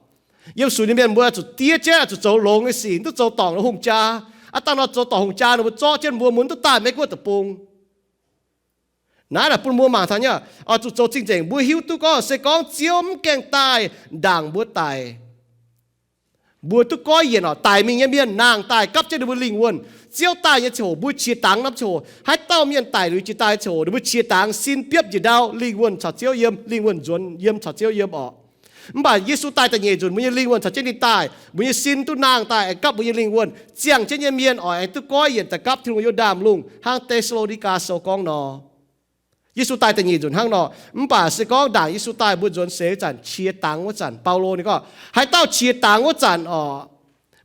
yiem sunx nyei mienh mbuo zuqc diev jienv, zuqc zoux longx nyei sic, mv duqv zoux dorngc hungh jaa. Aav dangh nor zoux dorngc hungh jaa ninh mbuo zorqv jienv mbuo, mbuo mv duqv daaih Meiv Guoqv deic-bung. Naaiv naaic bun mbuo mangc taux nyei, oix zuqc zoux cing-nzengc. Mbuo hiuv duqv gorngv se gorngv Ziouv mv gaengh daaih ndaangc mbuo daic, mbuo duqv goiv yienc orqc. Daic mingh nyei mienh nangh daaih gapv jienv ninh mbuo lingh wuonh. Ziouv daaih nyei ziangh hoc mbuo qiex dangx norm ziangh hoc. Haaix dauh mienh daic liuz jiex daaih nyei ziangh hoc, ninh mbuo qiex dangx sin biopv njiec ndau, lingh wuonh caux Ziouv yiem, lingh wuonh nzuonx yiem caux Ziouv yiem orqc. Mv baac Yesu daaih da'nyeic nzunc, mbuo nyei lingh wuonh caux jienv ninh daaih, mbuo nyei sin duqv nangh daaih aengx gapv mbuo nyei lingh wuonh. Ziangh jienv nyei mienh oix aengx duqv goiv yienc daaih gapv Tin-Hungh yiem ndaamv-lungh hnangv Te^saa^lo^ni^gaa Sou gorngv nor. Yesu daaih da'nyeic nzunc hnangv nor, mv baac se gorngv ndaangc Yesu daaih mbuo nzuonx seix wuov zanc, qiex dangx wuov zanc, Baulo ninh gorngv, haaix dauh qiex dangx wuov zanc orqc,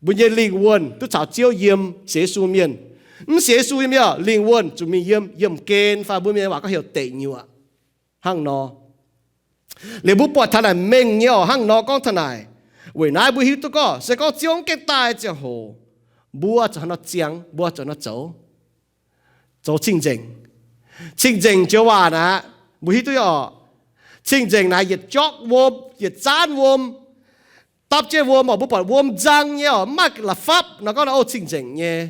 mbuo nyei lingh wuonh duqv caux Ziouv yiem. Sienx Yesu mienh, mv sienx Yesu nyei mienh, lingh wuonh zuqc mingh yiem yiemh gen fai mbuo mienh waac gorngv heuc deic nyuoqc. Hnangv nor, liuz mbuo buatc taux naaic mengh nyei oc, hnangv nor gorngv taux naaic. Weic naaiv mbuo hiuv duqv gorngv se gorngv Ziouv mv gaengh daaih ziangh hoc, mbuo zuqc hnangv nor ziangx, mbuo zuqc hnangv nor zoux, zoux cing-nzengc. Cing-nzengc joux waac naaic, mbuo hiuv duqv nyei oc. Cing-nzengc naaic yietc jorqv wuom, yietc zaanv wuom, dapv jienv wuom oc, mbuo buatc wuom nzang nyei oc, mv maaih la'fapv nor gorngv naaic, o, cing-nzengc nyei.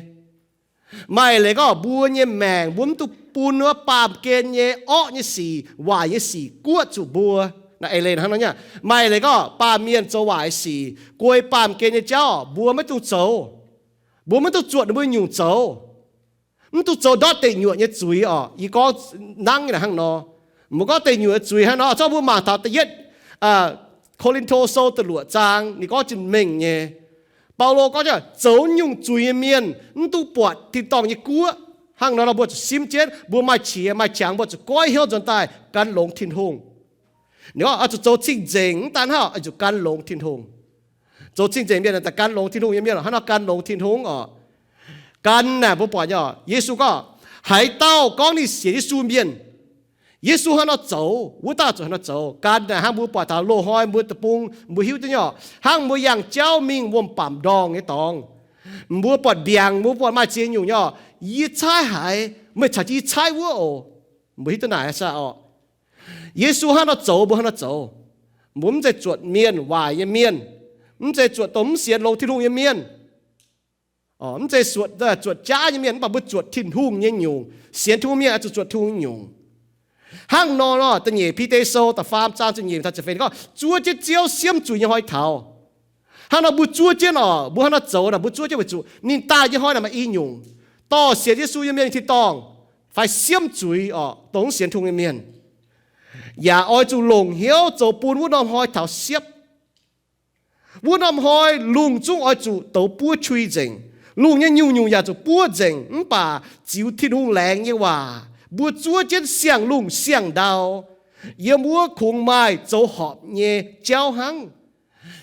Maaih leiz gorngv mbuo nyei maengc mbuo mv duqv bun wuov baamh gen nyei orqv nyei sic, waaic nyei sic guoqv zuqc mbuo. Naaiv eix leiz hnangv nor nyei. Maaih leiz gorngv baamh mienh zoux waaic sic, guei baamh gen nyei jauv mbuo maiv dungx zoux. Mbuo maiv dungx zuotc ninh mbuo nyungc zoux. Mv dungx zoux ndortv deic nyuoqc nyei zuiz oc. Yie gorngv nangv nyei naaic hnangv nor. Mbuo gorngv deic nyuoqc nyei zuiz hnangv nor, zorqv mbuo mangc taux da'yietv Ko^lin^to Sou da'luoqc zaang ninh gorngv jienv mengh nyei. Baulo gorngv, zoux nyungc zuiz nyei mienh mv dungx buatc tin-dorngh nyei guoqv. Hnangv nor nor mbuo zuqc simv jienv, mbuo maaih qiex maaih qangx mbuo zuqc goiv hnyouv nzuonx daaih gan longx Tin-Hungh. Ninh gorngv oix zuqc zoux cing-nzengc, mv daan hnangv, oix zuqc gan longx Tin-Hungh. Zoux cing-nzengc mienh daaih gan longx Tin-Hungh nyei mienh, hnangv nor gan longx Tin-Hungh oc. Gan naaic mbuo buatc nyei oc, Yesu gorngv, haaix dauh gorngv ninh sienx Yesu mienh, Yesu hnangv nor zoux, wuov dauh zuqc hnangv nor zoux. Gan naaic hnangv mbuo buatc taux loz-hnoi mbuo deic-bung mbuo hiuv duqv nyei oc, hnangv mbuo yangh jauv mingh wuom-baamc ndorngh nyei dorngx, mbuo buatc mbiaangx, mbuo buatc maaih ziex nyungc nyei oc, yie caaiv haaix, meih caux jienv yie caaiv wuov oc. Mbuo hiuv duqv naaic saah oc? Yesu hnangv nor zoux, mbuo hnangv nor zoux. Mbuo mv zeiz zuotc mienh, waaic nyei mienh, mv zeiz zuotc dongh mv sienx longx Tin-Hungh nyei mienh, mv zeiz zuotc jaav nyei mienh, mv baac mbuo zuotc Tin-Hungh nyei nyungc. Sienx Tin-Hungh mienh oix zuqc zuotc Tin-Hungh nyei nyungc. Hnangv nor nor, da'nyeic Bide Sou da'faam zaang ziepc nyeic taux ziepc feix gorngv, zuov jienv Ziouv siemv zuiz nyei hnoi taux. Hnangv nor mbuo zuov jienv oc, mbuo hnangv nor zoux naaic, mbuo zuov jienv weic zuqc ninh daaih nyei hnoi naaic maaih i nyungc, dorh sienx Yesu nyei mienh nyei tin-dorngh fai siemv zuiz oc, dongh mv sienx Tin-Hungh nyei mienh, yaac oix zuqc longc hnyouv zoux bun wuov norm hnoi taux siepv. Wuov norm hnoi lungh zungv oix zuqc douz buov qui nzengc. Lungh nyei nyungc-nyungc yaac zuqc buov nzengc, mv baac ziux Tin-Hungh laengz nyei waac mbuo zuov jienv siang-lungh siang-ndau, yiem wuov kungx maaih zoux horpc nyei jauv hnangv.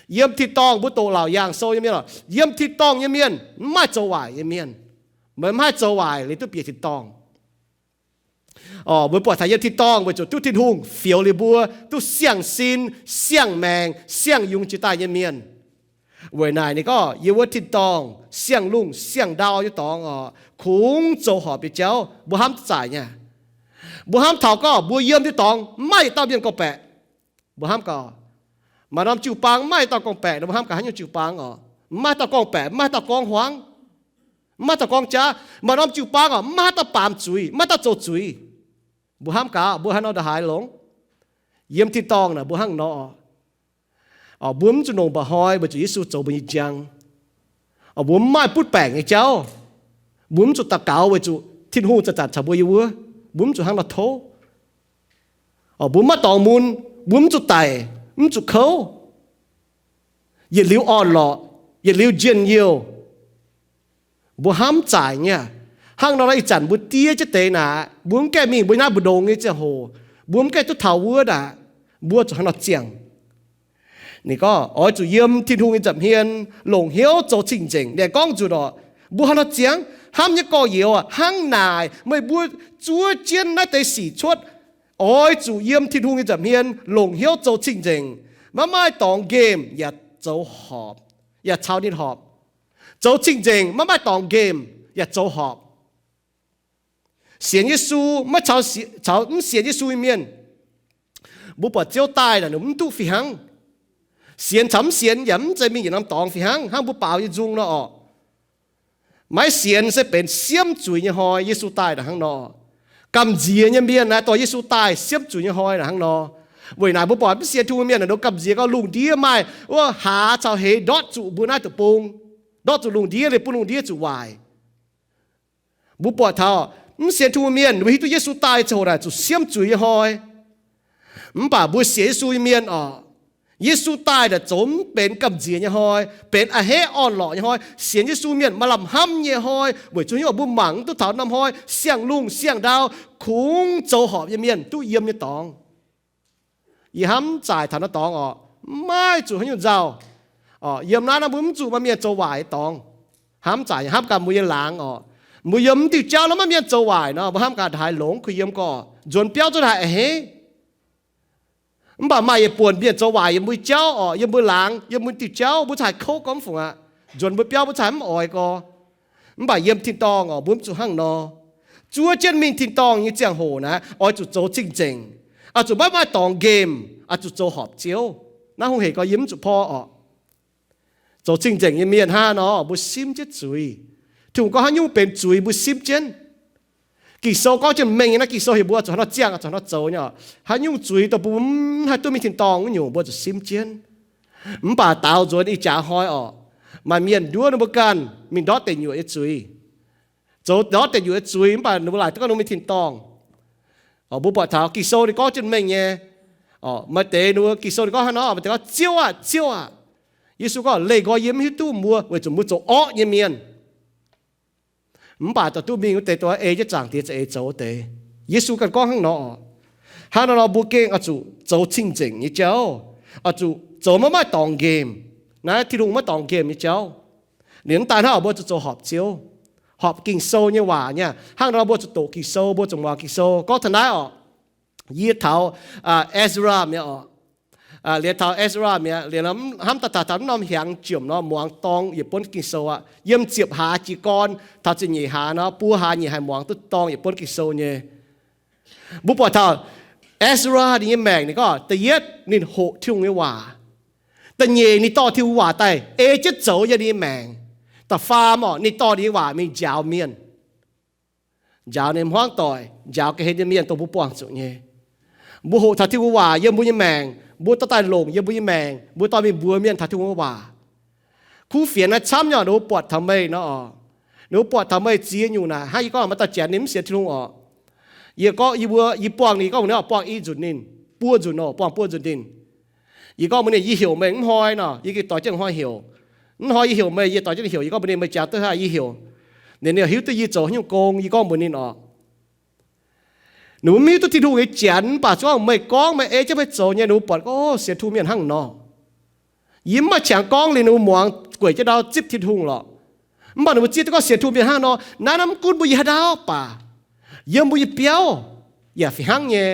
Yiem tin-dorngh mbuo doqc Laauc Yaangh Sou nyei mienh oc, yiem tin-dorngh nyei mienh mv maaih zoux waaic nyei mienh. Meih mv haih zoux waaic liuz duqv bieqc tin-dorngh. Mbuo buatc taux yiem tin-dorngh weic zuqc duqv Tin-Hungh fioux liuz mbuo duqv siang-sin, siang-maengc, siang-yungz jiex daaih nyei mienh. Weic naaic ninh gorngv yiem wuov tin-dorngh siang-lungh siang-ndau nyei dorngx oc, kungx zoux horpc nyei jauv mbuo hnamv zaaic nyei. Mbuo hnamv taux gorngv mbuo yiem nyei dorngx mv maaih yietc dauh mienh gorngv-baeqc. Mbuo hnamv gaax, maaih norm jiu-baang mv maaih dauh gorngv-baeqc, mbuo hnamv gaax haaix nyungc jiu-baang oc? Mv maaih dauh gorngv-baeqc, mv maaih dauh gorngv huaang, mv maaih dauh gorngv jaav. Maaih norm jiu-baang oc, mv maaih dauh baamz zuiz, mv maaih dauh zoux zuiz. Mbuo hnamv gaax, mbuo haaix nor ndongc haaix longx? Yiem tin-dorngh naaic mbuo hnangv nor oc. Mbuo mv zuqc longc mba'hnoi weic zuqc Yesu zoux mbuo nyei njang. Mbuo mv maaih butv baengc nyei jauv. Mbuo mv zuqc daux gaux weic zuqc Tin-Hungh zanc-zanc caux mbuo yiem wuov. Mbuo mv zuqc hnangv nor tov. Mbuo mv maaih dorngx mun, mbuo mv zuqc daic, mv zuqc kouv. Yietc liuz orn-lorqc, yietc liuz njien-youh. Mbuo hnamv zaaic nyei. Hnangv nor, ih zanc mbuo diev jienv deix naaic, mbuo mv gaengh mingh mbuo naaiv mbu'ndongx nyei ziangh hoc, mbuo mv gaengh duqv taux wuov naaic, mbuo zuqc hnangv nor ziangh. Ninh gorngv oix zuqc yiem Tin-Hungh nyei nza'hmien longc hnyouv zoux cing-nzengc. Ninh gorngv nzunc oc, mbuo hnangv nor ziangx, hnamv nyei gorx-youz aac, hnangv naaic meih mbuo zuov jienv naaiv deix sic cuotv, oix zuqc yiem Tin-Hungh nyei nza'hmien longc hnyouv zoux cing-nzengc. Maiv maaih dorngx nqemh yaac zoux horpc, yaac caux ninh horpc. Zoux cing-nzengc maiv maaih dorngx nqemh yaac zoux horpc. Sienx Yesu maiv caux, caux mv sienx Yesu nyei mienh. Mbuo buatc Ziouv daaih naaic ninh mv duqv fih hnangv. Sienx caux mv sienx yaac mv zeiz mingh yietc norm dorngx fih hnangv, hnangv mbuo baaux nyei nzung nor orqc. Maiv sienx se benx siemv zuiz nyei hnoi Yesu daaih naaic hnangv nor. Gamh nziex nyei mienh naaic dorh Yesu daaih siemv zuiz nyei hnoi naaic hnangv nor. Weic naaic mbuo buatc mv sienx Tin-Hungh mienh naaic nor gamh nziex gorngv lungh ndiev maaih wuov hlaax caux heix ndortv zuqc mbuo naaiv deic-bung, ndortv zuqc lungh ndiev liuz bun lungh ndiev zuqc waaic. Mbuo buatc taux mv sienx Tin-Hungh mienh mbuo hiuv duqv Yesu daaih ziangh hoc naaic zuqc siemv zuiz nyei hnoi. Mv baac mbuo sienx Yesu nyei mienh orqc, Yesu daaih naaic zoux mv benx gamh nziex nyei hnoi, benx a'hneiv orn-lorqc nyei hnoi. Sienx Yesu mienh maaih lamh hnamv nyei hnoi weic zuqc hnyouv mbuo mangc mv duqv taux norm hnoi siang-lungh siang-ndau kungx zoux horpc nyei mienh duqv yiem nyei dorngx. Yie hnamv zaaic taux naaiv dorngx orqc, maiv zuqc haaix nyungc nzauh. Yiem naaiv nor mbuo mv zuqc maaih mienh zoux waaic nyei dorngx. Hnamv zaaic, hnamv gaax mbuo nyei laangz orqc, mbuo yiem mv diuh jauv nor maiv maaih mienh zoux waaic nor, mbuo hnamv gaax ndongc haaix longx kuh yiem gorqv nzuonx biauv zuqc haaix a'hneiv. Mv baac maaih yietc buonc mienh zoux waaic yiem mbuo jauv orqc, yiem mbuo laangz, yiem mbuo diuh jauv, mbuo cingx haih kouv gorngv mv fungc aqv. Nzuonx mbuo biauv mbuo cingx haih mv oix gorx. Mv baac yiem tin-dorngh orqc, mbuo mv zuqc hnangv nor. Zuov jienv mingh tin-dorngh nyei ziangh hoc naaiv, oix zuqc zoux cing-nzengc, oix zuqc maiv maaih dorngx nqemh, oix zuqc zoux horpc Ziouv. Naaiv hungh hec gorx yie mv zuqc porv orqc. Zoux cing-nzengc nyei mienh hnangv nor, mbuo simv jienv zuiz. Tin-Hungh gorngv haaix nyungc benx zuiz, mbuo simv jienv. Ging-Sou gorngv jienv mengh nyei naaiv, Ging-Sou heuc mbuo zuqc hnangv nor ziangh, zuqc hnangv nor zoux nyei. Haaix nyungc zuiz dongh mbuo mv haih duqv mingh tin-dorngh wuov nyungc, mbuo zuqc simv jienv. Mv baac daaux nzuonx ih jaax hnoi orqc, maaih mienh nduov ninh mbuo ganh mingh ndortv deic nyuoqc nyei zuiz, zoux ndortv deic nyuoqc nyei zuiz, mv baac ninh mbuo laaic duqv gorngv ninh mbuo mingh tin-dorngh. Mbuo buatc taux Ging-Sou ninh gorngv jienv mengh nyei. Maaih deix ninh mbuo Ging-Sou ninh gorngv hnangv nor, maaih deix gorngv, Ziouv aah! Ziouv aah! Yesu gorngv, Leih nqoi yie mv hiuv duqv mbuo, weic zuqc mbuo zoux orqv nyei mienh. Mv baac daaih duqv mingh wuov deix dongh ei jienv Zaangc Diex za'eix zoux wuov deix. Yesu ganh gorngv hnangv nor. Hnangv nor nor mbuo gengh oix zuqc zoux cing-nzengc nyei jauv, oix zuqc zoux maiv maaih dorngx nqemh. Naaiv Tin-Hungh maiv dorngx nqemh nyei jauv. Liuz mv daaih hnangv, mbuo zuqc zoux horpc Ziouv, horpc Ging-Sou nyei waac nyei. Hnangv nor mbuo zuqc doqc Ging-Sou, mbuo zuqc muangx Ging-Sou. Gorngv taux naaiv orqc, yie taux Ezra mi'aqv orqc. Liuz taux Ezra mi'aqv, liuz hnamv daaih taux mv norm hiaangx jomc nor, muangx dorng yietc buonv Ging-Sou aqv. Yiem ziepc hlaax jiez gorn taux ziepc nyeic hlaax nor, buo hlaax nyei haih muangx duqv dorng yietc buonv Ging-Sou nyei. Mbuo buatc taux Ezra ninh nyei maengc, ninh gorngv da'yietv ninh hoqc Tin-Hungh nyei waac. Da'nyeic ninh dorh Tin-Hungh waac daaih ei jienv zoux yiem ninh nyei maengc. Da'faam orqc, ninh dorh ninh nyei waac mingh njaaux mienh, njaaux ninh hmuangv doic, njaaux ga'hlen nyei mienh dongh mbuo buangh zuqc nyei. Mbuo hoqc taux Tin-Hungh waac yiem mbuo nyei maengc, mbuo dorh daaih longc yiem mbuo nyei maengc, mbuo dorh mingh mbuox mienh taux Tin-Hungh waac. Kuv fienx naaiv camv nyei, ninh mbuo buatc taux meih nor orqc, ninh mbuo buatc taux meih ziex nyungc naaic hnangv yie gorngv maaih dauh janx ninh mv sienx Tin-Hungh orqc. Yie gorngv yie mbuo, yie buangh ninh, gorngv ninh buangh i nzunc ninh, buo nzunc nor, buangh buo nzunc ninh. Yie gorngv mbuox ninh, yie heuc meih mv hnoi nor, yie gengh doix jienv hnoi heuc. Mv hnoi yie heuc meih, yie doix jienv heuc, yie gorngv mbuox ninh, meih jangx duqv haaix, yie heuc. Ninh, ninh hiuv duqv yie zoux haaix nyungc gong, yie gorngv mbuox ninh orqc. Ninh mbuo mv hiuv duqv Tin-Hungh nyei janx, mv baac zuangx meih gorngv meih ei jienv meih zoux nyei, ninh mbuo buatc, o, sienx Tin-Hungh mienh hnangv nor. Yie mv maaih qangx gorngv liuz ninh mbuo muangx, gueic jienv ndau zipv Tin-Hungh lorqc. Mv baac ninh mbuo zieqv duqv gorngv sienx Tin-Hungh mienh hnangv nor, naaiv mv gunv mbuo yiem haaix ndau baac, yiem mbuo nyei biauv yaac fih hnangv nyei,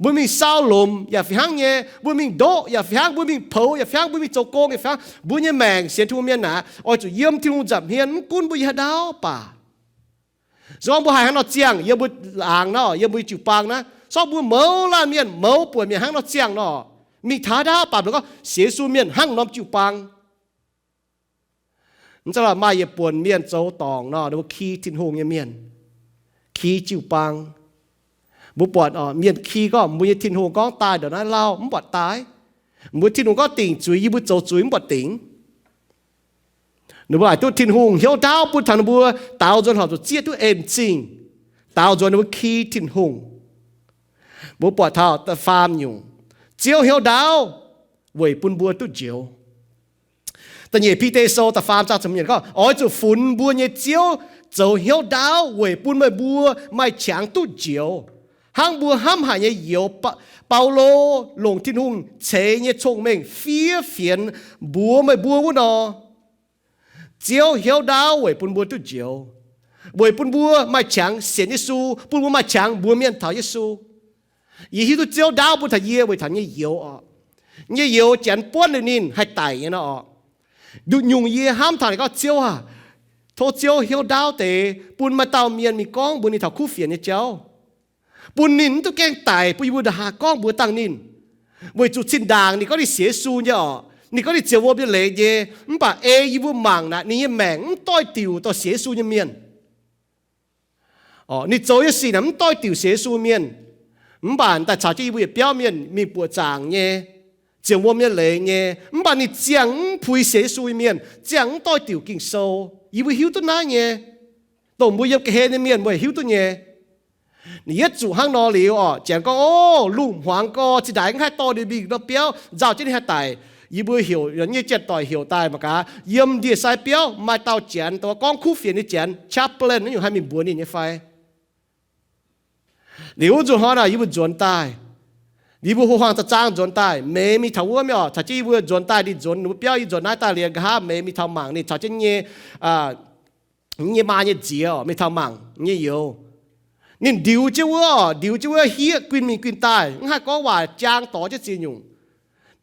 mbuo mingh sau lomc yaac fih hnangv nyei, mbuo mingh ndoqv yaac fih hnangv, mbuo mingh poux yaac fih hnangv, mbuo mingh zoux gong yaac fih hnangv, mbuo nyei maengc sienx Tin-Hungh mienh naaic oix zuqc yiem Tin-Hungh nza'hmien mv gunv mbuo yiem haaix ndau baac. Se gorngv mbuo haih hnangv nor ziangh yiem mbuo laangz nor, yiem mbuo jiu-baang naaiv, se gorngv mbuo mouz laanh mienh, mouz buonc mienh hnangv nor ziangh nor, mingh taux haaix ndau baac mbuo gorngv sienx Yesu mienh hnangv norm jiu-baang. Mv zeiz maaih yietc buonc mienh zoux dorngc nor, ninh mbuo ki Tin-Hungh nyei mienh, ki jiu-baang. Mbuo buatc mienh ki gorngv mbuo nyei Tin-Hungh gorngv daaih ndongc naaiv lauh mv buatc daaih. Mbuo Tin-Hungh gorngv dingc zuiz, yie mbuo zoux zuiz mv buatc dingc. Ninh mbuo laaic duqv Tin-Hungh hnyouv ndaauv bun taux ninh mbuo daaux nzuonx horpc zuqc zieqv duqv en zingh, daaux nzuonx ninh mbuo ki Tin-Hungh. Mbuo buatc taux da'faam nyungc, Ziouv hnyouv ndaauv weic bun mbuo duqv njoux. Da'nyeic Bide Sou da'faam zaang ziepc nyeic gorngv, oix zuqc funx mbuo nyei Ziouv zoux hnyouv ndaauv weic bun meih mbuo maaih qangx duqv njoux, hnangv mbuo hnamv haic nyei youz, Baulo, longc Tin-Hungh ceix nyei cong-mengh fiev fienx mbuox meih mbuo wuov nor. Ziouv hnyouv ndaauv weic bun mbuo duqv njoux, weic bun mbuo maaih qangx sienx Yesu, bun mbuo maaih qangx mbuox mienh taux Yesu. Yie hiuv duqv Ziouv ndaauv bun taux yie weic taux nyei youz orqc. Nyei youz janx buonv liuz ninh haih daic nyei nor orqc. Nduqc nyungc yie hnamv taux ninh gorngv, Ziouv aah, tov Ziouv hnyouv ndaauv deix bun maaih dauh mienh mingh gorngv mbuox ninh taux kuv fienx nyei jauv, bun ninh mv duqv gaengh daic, bun yie mbuo nda haaix gorngv mbuox dangh ninh. Weic zuqc zinh ndaangc ninh gorngv ninh sienx Yesu nyei orqc, ninh gorngv ninh ziouc wuom nyei leiz nyei, mv baac ei yie mbuo mangc naaic ninh nyei maengc mv doix-diuc dorh sienx Yesu nyei mienh. Ninh zoux nyei sic naaic mv doix-diuc sienx Yesu mienh. Mv baac daaih caux jienv yie mbuo yietc biauv mienh mingh buoqc zaangc nyei, ziouc wuom nyei leiz nyei, mv baac ninh ziangh mv puix sienx Yesu nyei mienh, ziangh mv doix-diuc Ging-Sou. Yie mbuo hiuv duqv naaiv nyei. Dongh mbuo yiem ga'hlen nyei mienh mbuo hiuv duqv nyei. Ninh yietv zuqc hnangv nor liuz orqc, janx gorngv, o, lungh hmuangx gorx, zinh ndaangc mv haih dorh ninh mingh norm biauv, nzauh jienv ninh haih daic. Yie mbuo heuc nyei janx-doic heuc daaih mangc gaax, yiem ndie-sai biauv maaih dauh janx dongh gorngv kuv fienx nyei janx, chaplain naaiv nyungc haih mingh mbuox ninh nyei fai? Liuz wuov nzunc hnoi naaic yie mbuo nzuonx daaih, yie mbuo ho huaang za'zaang nzuonx daaih, Meix mingh taux wuov mienh orqc, caux jienv yie mbuo nzuonx daaih, ninh nzuonx ninh mbuo biauv, yie nzuonx naaiv daaih liuz, nqa'haav Meix mingh taux mangc ninh caux jienv nyei, nyei maa nyei nziex orqc, mingh taux mangc nyei youz. Ninh ndiux jienv wuov, ndiux jienv wuov hieqv guin mingh guin daaih, mv haih gorngv waac jaang dorh jienv ziex nyungc.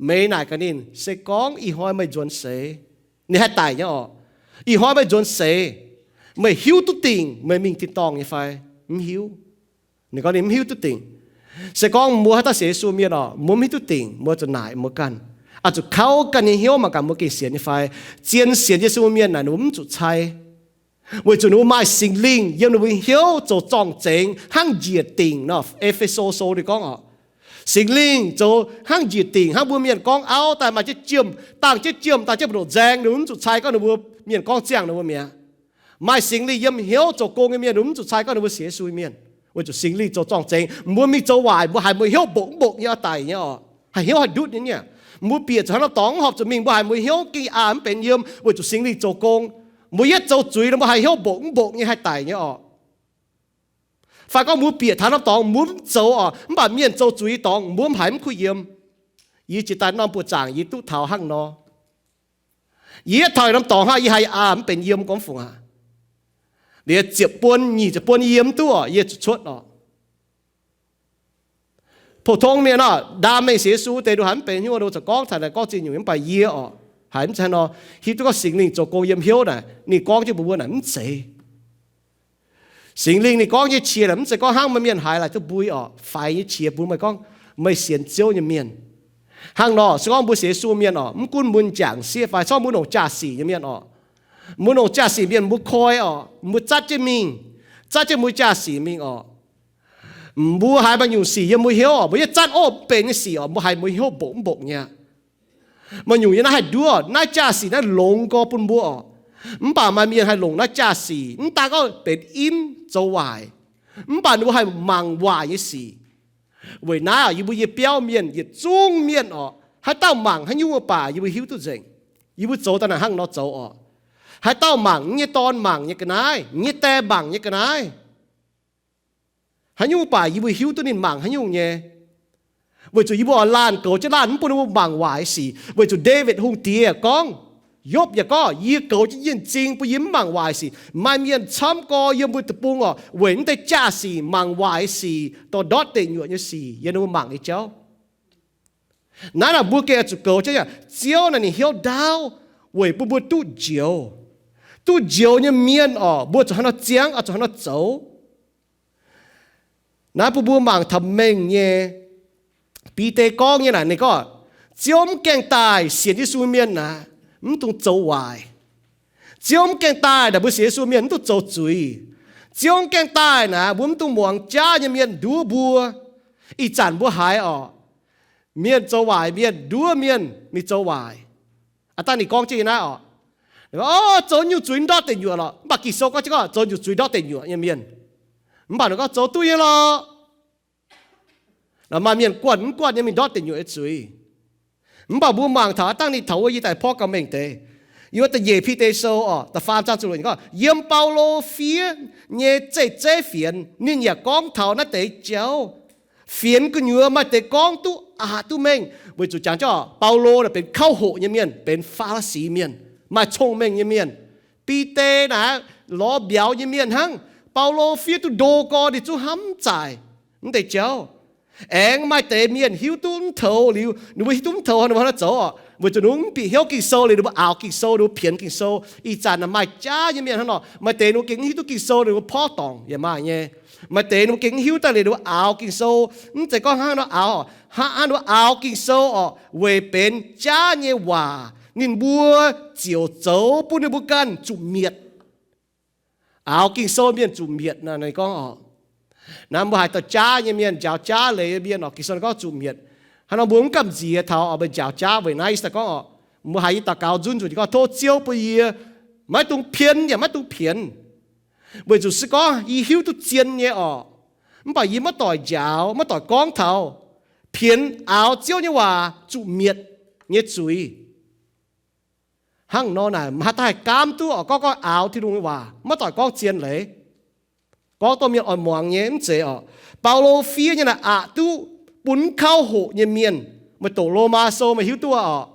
Meih naaic gaax ninh, se gorngv ih hnoi meih nzuonx seix, ninh haih daic nyei orqc. Ih hnoi meih nzuonx seix, meih hiuv duqv dingc meih mingh tin-dorngh nyei fai? Mv hiuv. Ninh gorngv ninh mv hiuv duqv dingc. Se gorngv mbuo haaix dauh sienx Yesu mienh orqc, mbuo mv hiuv duqv dingc, mbuo zuqc naaic mbuo ganh, oix zuqc kauv ganh nyei hnyouv mangc gaax mbuo gengh sienx nyei fai. Zien sienx Yesu mienh naaic ninh mbuo mv zuqc cai, weic zuqc ninh mbuo maaih Singx Lingh yiem ninh mbuo hnyouv zoux zorng-zengx hnangv njiec dingc nor. E^fe^so Sou ninh gorngv orqc, Singx Lingh zoux hnangv njiec dingc, hnangv mbuo mienh gorngv auv daaih maaih jienv jiem, dangh jienv jiem, dangh jienv mbu'ndongx nzaeng, ninh mbuo mv zuqc cai gorngv ninh mbuo mienh gorngv ziangh ninh mbuo mi'aqv. Maaih Singx Lingh yiem hnyouv zoux gong nyei mienh, ninh mbuo mv zuqc cai gorngv ninh mbuo sienx Yesu mienh, weic zuqc Singx Lingh zoux zorng-zengx. Mbuo mingh zoux waaic, mbuo haiz mbuo hnyouv mbongc mv mbongc nyei oix daic nyei orqc, haih hnyouv haih ndutv nyei niaa. Mbuo bieqc zuqc haaix norm dorngx mv horpc zuqc mingh, mbuo haiz mbuo hnyouv gengh aqc mv benx yiem, weic zuqc Singx Lingh zoux gong. Mbuo yietv zoux zuiz nor mbuo haiz hnyouv mbongc mv mbongc nyei haih daic nyei orqc. Fai gorngv mbuo bieqc taux norm dorngx mbuo mv zoux orqc, mv baac mienh zoux zuiz nyei dorngx mbuo mv haiz mv kuh yiem. Yie jiex daaih norm buoqc zaangc yie duqv taux hnangv nor. Yie yietv taux norm dorngx hnangv, yie haiz aqc mv benx yiem gorngv fungc aqv. Liuz ziepc buon nyic ziepc buon yie yiem mv duqv orqc, yie zuqc cuotv orqc. Pou-tong mienh orqc, ndaam mengh sienx Yesu deix, nduov haiz mv benx hnyouv, nduov zuqc gorngv taux naaic gorngv ziex nyungc, mv baac yie orqc, haiz mv zeiz haaix nor, hiuv duqv gorngv Singx Lingh zoux gong yiem hnyouv naaic, ninh gorngv jienv mbuox mbuo naaic mv zeiz. Singx Lingh ninh gorngv nyei qiex naaic mv zeiz gorngv hnangv maaih mienh haiz laaic duqv mbui orqc, faix nyei qiex bun meih gorngv meih sienx Ziouv nyei mienh. Hnangv nor se gorngv mbuo sienx Yesu mienh orqc, mv gunv mbuo m'jangc sieqv fai se gorngv mbuo longc jaa-sic nyei mienh orqc, mbuo longc jaa-sic mienh mbuo koi orqc, mbuo zatv jienv mingh, zatv jienv mbuo jaa-sic mingh orqc. Mbuo haiz maaih nyungc sic yiem mbuo hnyouv orqc, mbuo yietv zatv orqc, mv benx nyei sic orqc, mbuo haiz mbuo hnyouv mbongc mv mbongc nyei aqv. Maaih nyungc yiem naaiv haih nduov, naaiv jaa-sic naaiv longx gorx bun mbuo orqc. Mv baac maaih mienh haih longc naaiv jaa-sic, mv daaih gorngv benx imv zoux waaic, mv baac ninh mbuo haih mangc waaic nyei sic. Weic naaiv orqc, yie mbuo yie biauv mienh yietc zungv mienh orqc, haaix dauh mangc haaix nyungc baac yie mbuo hiuv duqv nzengc. Yie mbuo zoux daaih naaic hnangv nor zoux orqc. Haaix dauh mangc, yie nyei dorn mangc nyei ga'naaiv, yie nyei die mangc nyei ga'naaiv, haaix nyungc baac yie mbuo hiuv duqv ninh mangc haaix nyungc nyei. Weic zuqc yie mbuo oix laanh goux jienv laanh mv bun ninh mbuo mangc waaic sic. Weic zuqc Ndaawitv Hungh Diex gorngv, Yopv yaac gorngv, yie goux jienv yienh zing bun yie mv mangc waaic sic. Maaih mienh camv gorx yiem mbuo deic-bung orqc, weic naaiv deix jaa-sic, mangc waaic sic, dorh ndortv deic nyuoqc nyei sic yiem ninh mbuo mangc nyei jauv. Naaiv naaic mbuo gengh oix zuqc goux jienv aqv. Ziouv naaic ninh hnyouv ndaauv weic bun mbuo duqv njoux. Duqv njoux nyei mienh orqc, mbuo zuqc haaix nor ziangh, oix zuqc haaix nor zoux. Naaiv bun mbuo mangc taux mengh nyei. Bide gorngv nyei naaic, ninh gorngv, Ziouv mv gaengh daaih sienx Yesu mienh naaic, mv dungx zoux waaic. Ziouv mv gaengh daaih naaic mbuo sienx Yesu mienh mv dungx zoux zuiz. Ziouv mv gaengh daaih naaic mbuo mv dungx muangx jaav nyei mienh nduov mbuo. Ih zanc mbuo haiz orqc, mienh zoux waaic, mienh nduov mienh mingh zoux waaic. Aav dangh ninh gorngv jienv naaiv orqc, o, zoux nyungc zuiz ndortv deic nyuoqc lorqc. Mv baac Ging-Sou gorngv jienv gorngv zoux nyungc zuiz ndortv deic nyuoqc nyei mienh, mv baac ninh gorngv zoux duqv nyei lorqc. Maaih mienh guanh mv guanh nyei mingh ndortv deic nyuoqc nyei zuiz. Mv baac mbuo mangc taux aav dangh ninh taux wuov yie daaih porv gauh mengh deix. Yiem da'nyeic Bide Sou orqc, da'faam zaang ziepc luoqc gorngv, yiem Baulo fiev nyei zeiv-zeiv fienx ninh yaac gorngv taux naaiv deix jauv. Fienx gu'nyuoz maaih deix gorngv duqv aqc duqv mengh, weic zuqc jangx jienv Baulo naaic benx kauv hoqc nyei mienh, benx Faa^li^si mienh, maaih cong-mengh nyei mienh. Bide naaic lorz mbiauz nyei mienh hnangv. Baulo fiev duqv ndo gorx ninh zungv hnamv zaaic naaiv deix jauv. Aengx maaih deix mienh hiuv duqv mv toux liuz, ninh mbuo hiuv duqv mv toux ninh mbuo hnangv naaiv zoux orqc, weic zuqc ninh mbuo mv bieqc hnyouv Ging-Sou liuz ninh mbuo aaux Ging-Sou, ninh mbuo pienx Ging-Sou. Ih zanc naaic maaih jaav nyei mienh hnangv nor, maaih deix ninh mbuo gengh mv hiuv duqv Ging-Sou ninh mbuo porv dorngc yaac maaih nyei. Maaih deix ninh mbuo gengh mv hiuv daaih liuz ninh mbuo aaux Ging-Sou. Mv zeiz gorngv hnangv nor aaux, hnangv ninh mbuo aaux Ging-Sou orqc, weic benx jaav nyei waac ninh mbuo ziouc zoux bun ninh mbuo ganh zuqc mietc. Aaux Ging-Sou mienh zuqc mietc naaic ninh gorngv orqc. Naaiv mbuo haiz dauh jaav nyei mienh, njaaux jaav leiz nyei mienh orqc, Ging-Sou ninh gorngv zuqc mietc. Hnangv nor mbuo mv gamh nziex taux orqc, mbuo njaaux jaav weic naaiv se gorngv orqc, mbuo haiz yie daux gaux nzunc zuqc ninh gorngv, tov Ziouv bun yie maiv dungx pien yaac maiv dungx pienx, weic zuqc se gorngv yie hiuv duqv zien nyei orqc, mv baac yie maiv doic njaaux, maiv doic gorngv taux pienx aaux Ziouv nyei waac zuqc mietc nyei zuiz. Hnangv nor naaic, haaix dauh haih gaamv duqv orqc, gorngv, gorngv aaux Tin-Hungh nyei waac maiv doic gorngv zien leiz, gorngv dongh mienh oix muangx nyei? Mv zeiz orqc. Baulo fiev nyei naaic aqc duqv bun mv kauv hoqc nyei mienh. Meih doqc Lomaa Sou meih hiuv duqv orqc.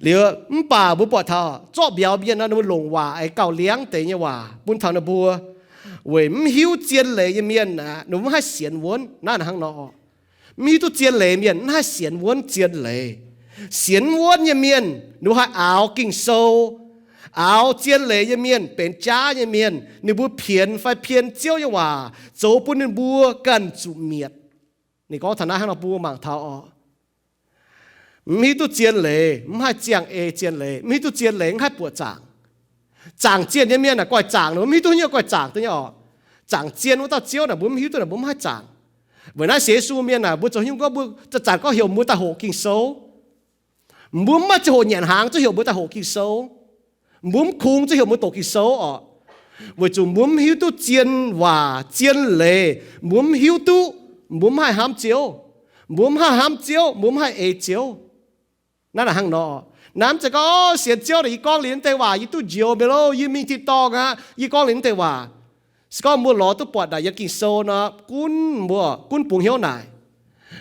Liuz mv baac mbuo buatc taux zorqv mbiauz mienh nor, ninh mbuo longc waac aengx gauh liangv deix nyei waac bun taux ninh mbuo. Weic mv hiuv zien leiz nyei mienh aeqv, ninh mbuo mv haih sienx wuonv. Naaiv hnangv nor, mv hiuv duqv zien leiz mienh mv haih sienx wuonv zien leiz. Sienx wuonv nyei mienh ninh mbuo haih aaux Ging-Sou. Aaux zien leiz nyei mienh, benx jaav nyei mienh, ninh mbuo pienx fai pien Ziouv nyei waac zoux bun ninh mbuo ganh zuqc mietc. Ninh gorngv taux naaiv hnangv nor bun mbuo mangc taux oc. Mv hiuv duqv zien leiz mv haih ziangh ei zien leiz. Mv hiuv duqv zien leiz mv haih buoqc zaangc. Zaangc zienh nyei mienh aeqv, goiv zaangc, mv hiuv duqv nyei goiv zaangc duqv nyei oc. Zaangc zienh wuov dauh Ziouv naaic mbuo mv hiuv duqv naaic mbuo mv haih zaangc. Weic naaiv sienx Yesu mienh naaic mbuo zoux haaix nyungc gorngv mbuo zanc-zanc gorngv heuc mbuo daaih hoqc Ging-Sou. Mbuo mv maaih ziangh hoc nyanc hnaangx zuqc heuc mbuo daaih hoqc Ging-Sou. Mbuo mv kungx zuqc heuc mbuo doqc Ging-Sou oc. Weic zuqc mbuo mv hiuv duqv zien waac zien leiz. Mbuo mv hiuv duqv, mbuo mv haih hnamv Ziouv. Mbuo mv haih hnamv Ziouv, mbuo mv haih ei Ziouv. Naaiv hnangv nor, naaiv mv zeiz gorngv sienx Ziouv naaic yie gorngv liuz naaiv deix waac yie duqv njoux mi'aqv loh, yie mingh tin-dorngh aqv, yie gorngv liuz naaiv deix waac. Se gorngv mbuo lorz duqv buatc naaic yiem Ging-Sou nor, gunv mbuo, gunv bungx hnyouv naaic.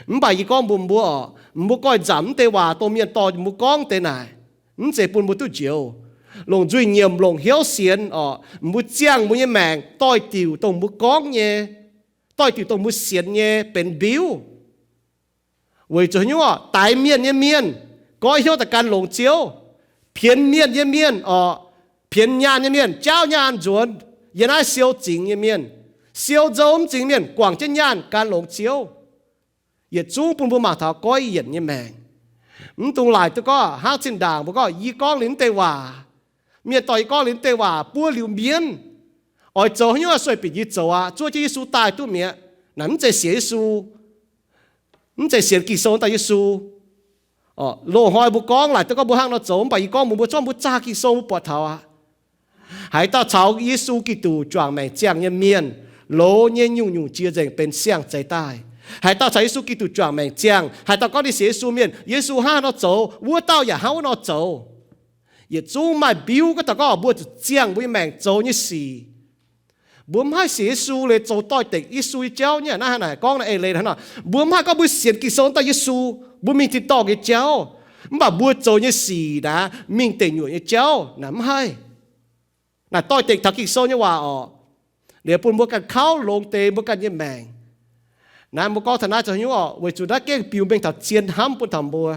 Mv baac yie gorngv mbuox mbuo oc, mbuo goiv nzamc naaiv deix waac dongh mienh dorh mbuo gorngv deix naaic, mv zeiz bun mbuo duqv njoux. Longc nzuih nyiemc longc hnyouv sienx oc, mbuo ziangh mbuo nyei maengc doix-diuc dongh mbuo gorngv nyei, doix-diuc dongh mbuo sienx nyei benx mbiuv. Weic zuqc haaix nyungc oc, daix mienh nyei mienh goiv hnyouv daaih gan longx Ziouv. Pienx mienh nyei mienh oc, pienx nyaanh nyei mienh jaauv nyaanh nzuonx yiem naaiv siou zingx nyei mienh, siou nzou mv zingx mienh guangc jienv nyaanh gan longx Ziouv. Yietc zungv bun mbuo mangc taux goiv yienc nyei maengc. Mv dungx laaic duqv gorngv hnangv zinh ndaangc mbuo gorngv yie gorngv liuz naaiv deix waac, mienh dorh yie gorngv liuz naaiv deix waac buov liuz mienv, oix zoux haaix nyungc sueih binc yie zoux aqv, zuov jienv Yesu daaih duqv mi'aqv. Naaic mv zeiz sienx Yesu, mv zeiz sienx Ging-Sou daaih Yesu. Loz-hnoi mbuo gorngv laaic duqv gorngv mbuo hnangv nor zoux, mv baac yie gorngv mbuox mbuo, zorqv mbuo zaah Ging-Sou mbuo buatc taux aqv. Haaix dauh caux Yesu Giduc juangc maengc ziangh nyei mienh, loz nyei nyungc-nyungc jiex nzengc benx siang-zeix daaih. Haaix dauh caux Yesu Giduc juangc maengc ziangh, haaix dauh gorngv ninh sienx Yesu mienh, Yesu hnangv haaix nor zoux, wuov dauh yaac hnangv wuov nor zoux. Yietc zungv maaih mbiuv gaax dauh gorngv mbuo zuqc ziangh mbuo nyei maengc zoux nyei sic. Mbuo mv haih sienx Yesu liuz zoux doix-dekc Yesu nyei jauv nyei. Naaiv hnangv naaic gorngv naaiv eix leiz hnangv nor, mbuo mv haih gorngv mbuo sienx Ging-Sou daaih Yesu, mbuo mingh tin-dorngh nyei jauv, mv baac mbuo zoux nyei sic naaic mingh deic nyuoqc nyei jauv naaic mv haih. Naaic doix-dekc taux Ging-Sou nyei waac oc. Liuz bun mbuo ganh kauv longx deix mbuo ganh nyei maengc. Naaiv mbuo gorngv taux naaiv zoux haaix nyungc oc, weic zuqc naaiv gengh biux mengh taux zien hnamv bun taux mbuo.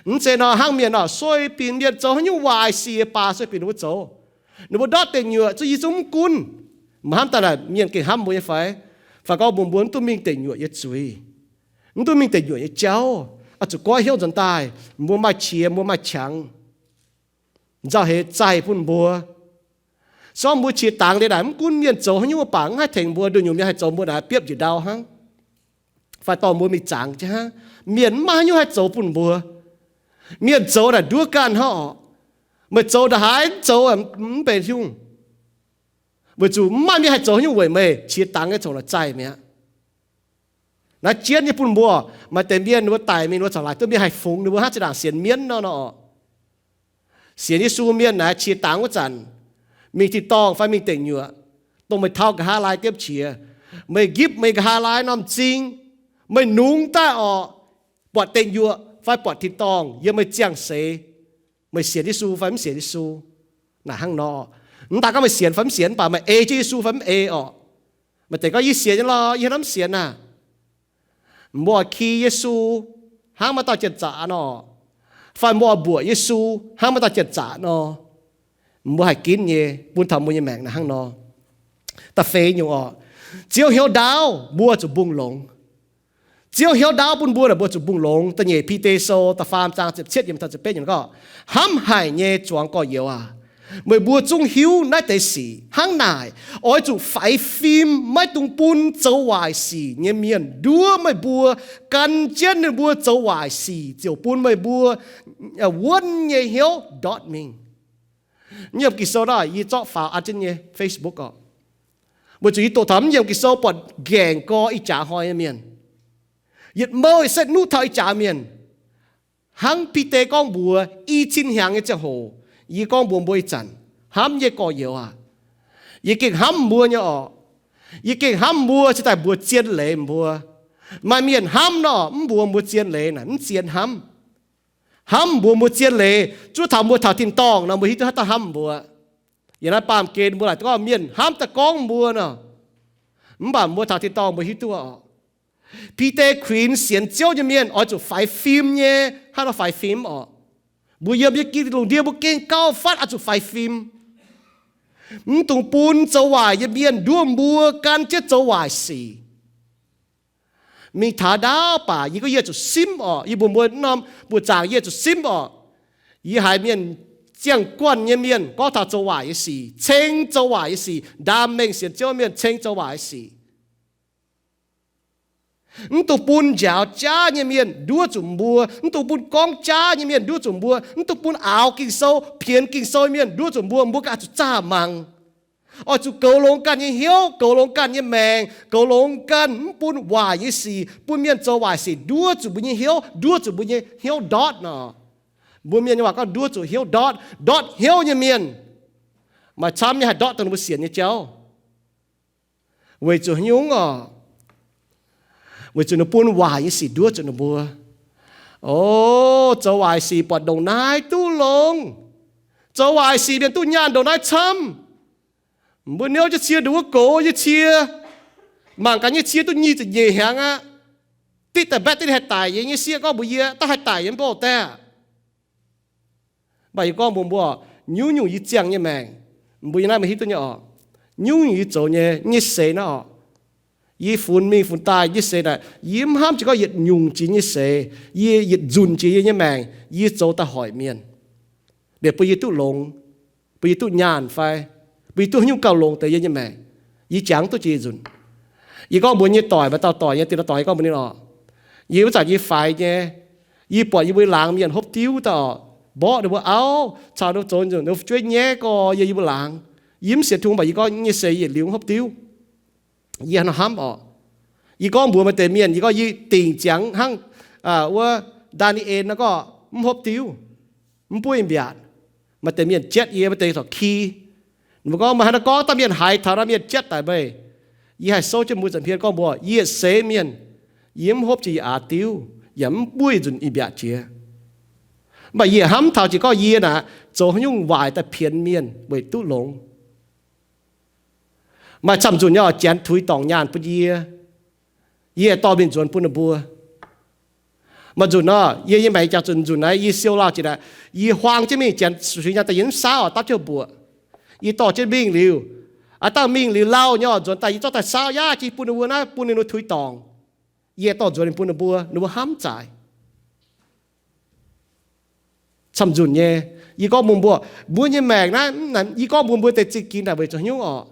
Mv zeiz nor hnangv mienh oc, sueih binc mienh zoux haaix nyungc waaic sic baac sueih binc ninh mbuo zoux. Ninh mbuo ndortv deic nyuoqc zuqc yie zungv mv gunv. Mbuo hnamv daaih naaic mienh gengh hnamv mbuo nyei fai? Fai gorngv mbuo, mbuo mv duqv mingh deic nyuoqc nyei zuiz, mv duqv mingh deic nyuoqc nyei jauv, oix zuqc goiv hnyouv nzuonx daaih, mbuo maaih qiex mbuo maaih qangx, nzauh heix zaih bun mbuo. Se gorngv mbuo qiex dangx liuz naaic mv gunv mienh zoux haaix nyungc baac mv haih tengx mbuo, nduqc nyungc mienh haih zoux mbuo naaic biopv njiec ndau hnangv, fai dorh mbuo mingh zangx jienv hnangv. Mienh mv maaih haaix nyungc haih zoux bun mbuo. Mienh zoux naaic nduov ganh hnangv oc. Meih zoux ndongc haaix zoux mv benx haaix nyungc, weic zuqc mv maaih mienh haih zoux haaix nyungc weic meih qiex dangx nyei congx la'zaih mi'aqv. Naaiv jienv nyei bun mbuo, maaih deix mienh ninh mbuo daic mingh ninh mbuo corc laaic duqv mienh haih fungx ninh mbuo hnangv zinh ndaangc sienx mienv nor nor. Sienx Yesu mienh naaic qiex dangx wuov zanc, mingh tin-dorngh fai mingh deic nyuoqc, dongh meih tau nqa'haav laai diemv qiex, meih nqipv meih nqa'haav laai norm m'zing, meih nungx daaih orqc, buatc deic nyuoqc fai buatc tin-dorngh yiem meih ziangh seix, meih sienx Yesu fai mv sienx Yesu. Naaic hnangv nor, mv daaih gorngv meih sienx fai mv sienx, mv baac meih ei jienv Yesu fai mv ei orqc. Maaih deix gorngv, yie sienx nyei lorh, yie hnamv sienx aac. Mbuo oix ki Yesu hnangv maaih dauh janx-zaqc nor, fai mbuo oix mbuoqc Yesu hnangv maaih dauh janx-zaqc nor, mbuo haih ginv nyei bun taux mbuo nyei maengc naaic hnangv nor. Da'feix nyungc orqc, Ziouv hnyouv ndaauv mbuo zuqc mbungh longx. Ziouv hnyouv ndaauv bun mbuo naaic mbuo zuqc mbungh longx. Da'nyeic Bide Sou da'faam zaang ziepc cietv yiemc taux ziepc betv yiemc gorngv, hnamv haic nyei zuangx gorx-youz aac, meih mbuo zungv hiuv naaiv deix sic. Hnangv naaic, oix zuqc faix fim maiv dungx bun zoux waaic sic nyei mienh nduov meih mbuo. Gan jienv ninh mbuo zoux waaic sic ziouc bun meih mbuo wuonv nyei hnyouv ndortv mingh. Yiem Ging-Sou naaic yie zorqv faaux an jienv nyei Facebook orqc, weic zuqc yie doqc taux mv yiem Ging-Sou buatc nqaengc gorx ih jaax hnoi nyei mienh. Yietc mouh setv nuqv taux ih jaax mienh. Hnangv Bide gorngv mbuox i cin hnyangx nyei ziangh hoc, yie gorngv mbuox mbuo ih zanc, hnamv nyei gorx-youz aac, yie gengh hnamv mbuo nyei orqc. Yie gengh hnamv mbuo cingx daaih mbuox zien leiz mbuo. Maaih mienh hnamv nor mv mbuox mbuo zien leiz naaic mv zien hnamv. Hnamv mbuox mbuo zien leiz, zuov taux mbuo taux tin-dorngh nor mbuo hiuv duqv haaix dauh hnamv mbuo. Yiem naaiv baamh gen mbuo laaic gorngv mienh hnamv daaih gorngv mbuo nor, mv baac mbuo taux tin-dorngh mbuo hiuv duqv oc. Bide kuinx sienx Ziouv nyei mienh oix zuqc faix fim nyei. Hnangv nor faix fim oc. Mbuo yiem nyei lungh ndiev mbuo gengh gauh fatv oix zuqc faix fim. Mv dungx bun zoux waaic nyei mienh nduov mbuo gan jienv zoux waaic sic. Mingh taux ndaauv baac yie gorngv yie zuqc simv oc. Yie mbuox mbuo norm mbuoqc zaangc yie zuqc simv oc. Yie haiz mienh ziangh guanh nyei mienh gorngv taux zoux waaic nyei sic, ceng zoux waaic nyei sic, ndaam mengh sienx Ziouv mienh ceng zoux waaic nyei sic. Mv dungx bun njaaux jaav nyei mienh nduov zuqc mbuo. Mv dungx bun gorngv jaav nyei mienh nduov zuqc mbuo. Mv dungx bun aaux Ging-Sou, pienx Ging-Sou nyei mienh nduov zuqc mbuo. Mbuo ganh oix zuqc zaah mangc. Oix zuqc goux longx ganh nyei hnyouv, goux longx ganh nyei maengc, goux longx ganh, mv bun waaic nyei sic, bun mienh zoux waaic sic nduov zuqc mbuo nyei hnyouv, nduov zuqc mbuo nyei hnyouv ndortv nor. Mbuo mienh nyei waac gorngv nduov zuqc hnyouv ndortv, ndortv hnyouv nyei mienh. Maaih camv nyei haih ndortv dongh ninh mbuo sienx nyei jauv. Weic zuqc haaix nyungc oc? Weic zuqc ninh bun waaic nyei sic nduov zuqc ninh mbuo. O, zoux waaic sic buatc ndongc naaiv duqv longx. Zoux waaic sic mienh duqv nyaanh ndongc naaiv camv. Mbuo niouv jienv cie, nduqc wuov gox nyei cie, mangc gaax nyei cie duqv nyic ziepc nyeic hnyangx aqv. Diqv daaih mbaeqv diqv haih daic nyei, nyei sieqv gorngv mbuox yie, daaih haih daic nyei mv baac daaih. Mv baac yie gorngv mbuox mbuo, nyungc-nyungc yie ziangh nyei maengc, mbuo yiem naaiv meih hiuv duqv nyei oc. Nyungc-nyungc yie zoux nyei, nyei seix naaiv oc. Yie funx mingh funx daaih nyei seix naaic, yie mv hnamv jiex gorngv yietc nyungc jiex nyei seix, yie yietc nzunc jiex yie nyei maengc, yie zoux daaih hoic mienh. Liuz bun yie duqv longx, bun yie duqv nyaanh fai, bun yie duqv haaix nyungc gauh longx deix yie nyei maengc. Yie jangx duqv jiex nzunc. Yie gorngv mbuox nyei doic, maaih dauh doic nyei, dinh dauh doic, yie gorngv mbuox ninh oc, yie wuov zanc yie faix nyei, yie buatc yie mbuo laangz mienh hopv diuv daaih oc, mborqv ninh mbuo auv, caux ninh mbuo zoux nzunc, ninh mbuo fu'jueiv nyaiv gorx, yie, yie mbuo laangz. Yie mv sienx Tin-Hungh, mv baac yie gorngv nyei seix yietc liuz mv hopv diuv. Yie haaix nor hnamv oc? Yie gorngv mbuox maaih deix mienh, yie gorngv yie dingc ziangx hnangv wuov Ndaa^ni^en nor gorngv mv hopv diuv, mv buov mbiaatc. Maaih deix mienh jatv yie, maaih deix corc ki. Ninh mbuo gorngv, meih haaix nor gorngv, dauh mienh haiz taux nor mienh jatv daic meih. Yie haih souv jienv mbuo nza'hmien gorngv mbuox yie, yietc seix mienh, yie mv hopv jiex yie aax diuv, yaac mv buov yietc nzunc i mbiaatc jiex. Mv baac yie hnamv taux jiex gorngv yie naaic zoux haaix nyungc waaic daaih pienx mienh weic duqv longx. Maaih camv nzunc nyei oc, Janx tuix dorngc nyaanh bun yie, yie dorh mingh nzuonx bun ninh mbuo. Maaih nzunc nor, yie nyei maengc jangx zuqc nzunc naaiv, yie siou lauh jiex naaic, yie huaang jienv mingh, Janx suix nyaanh daaih yie mv saauv oc, dapv jienv mbuoqc. Yie dorh jienv mingh liuz, aav dangh mingh liuz lauh nyei oc, nzuonx daaih yie zorqv daaih saauv, yaac jiex bun ninh mbuo naaiv, bun ninh mbuo tuix dorngc. Yie dorh nzuonx bun ninh mbuo, ninh mbuo hnamv zaic. Camv nzunc nyei, yie gorngv mbuox mbuo, mbuo nyei maengc naaiv, yie gorngv mbuox mbuo deix zingh ginx naaic weic zuqc haaix nyungv oc?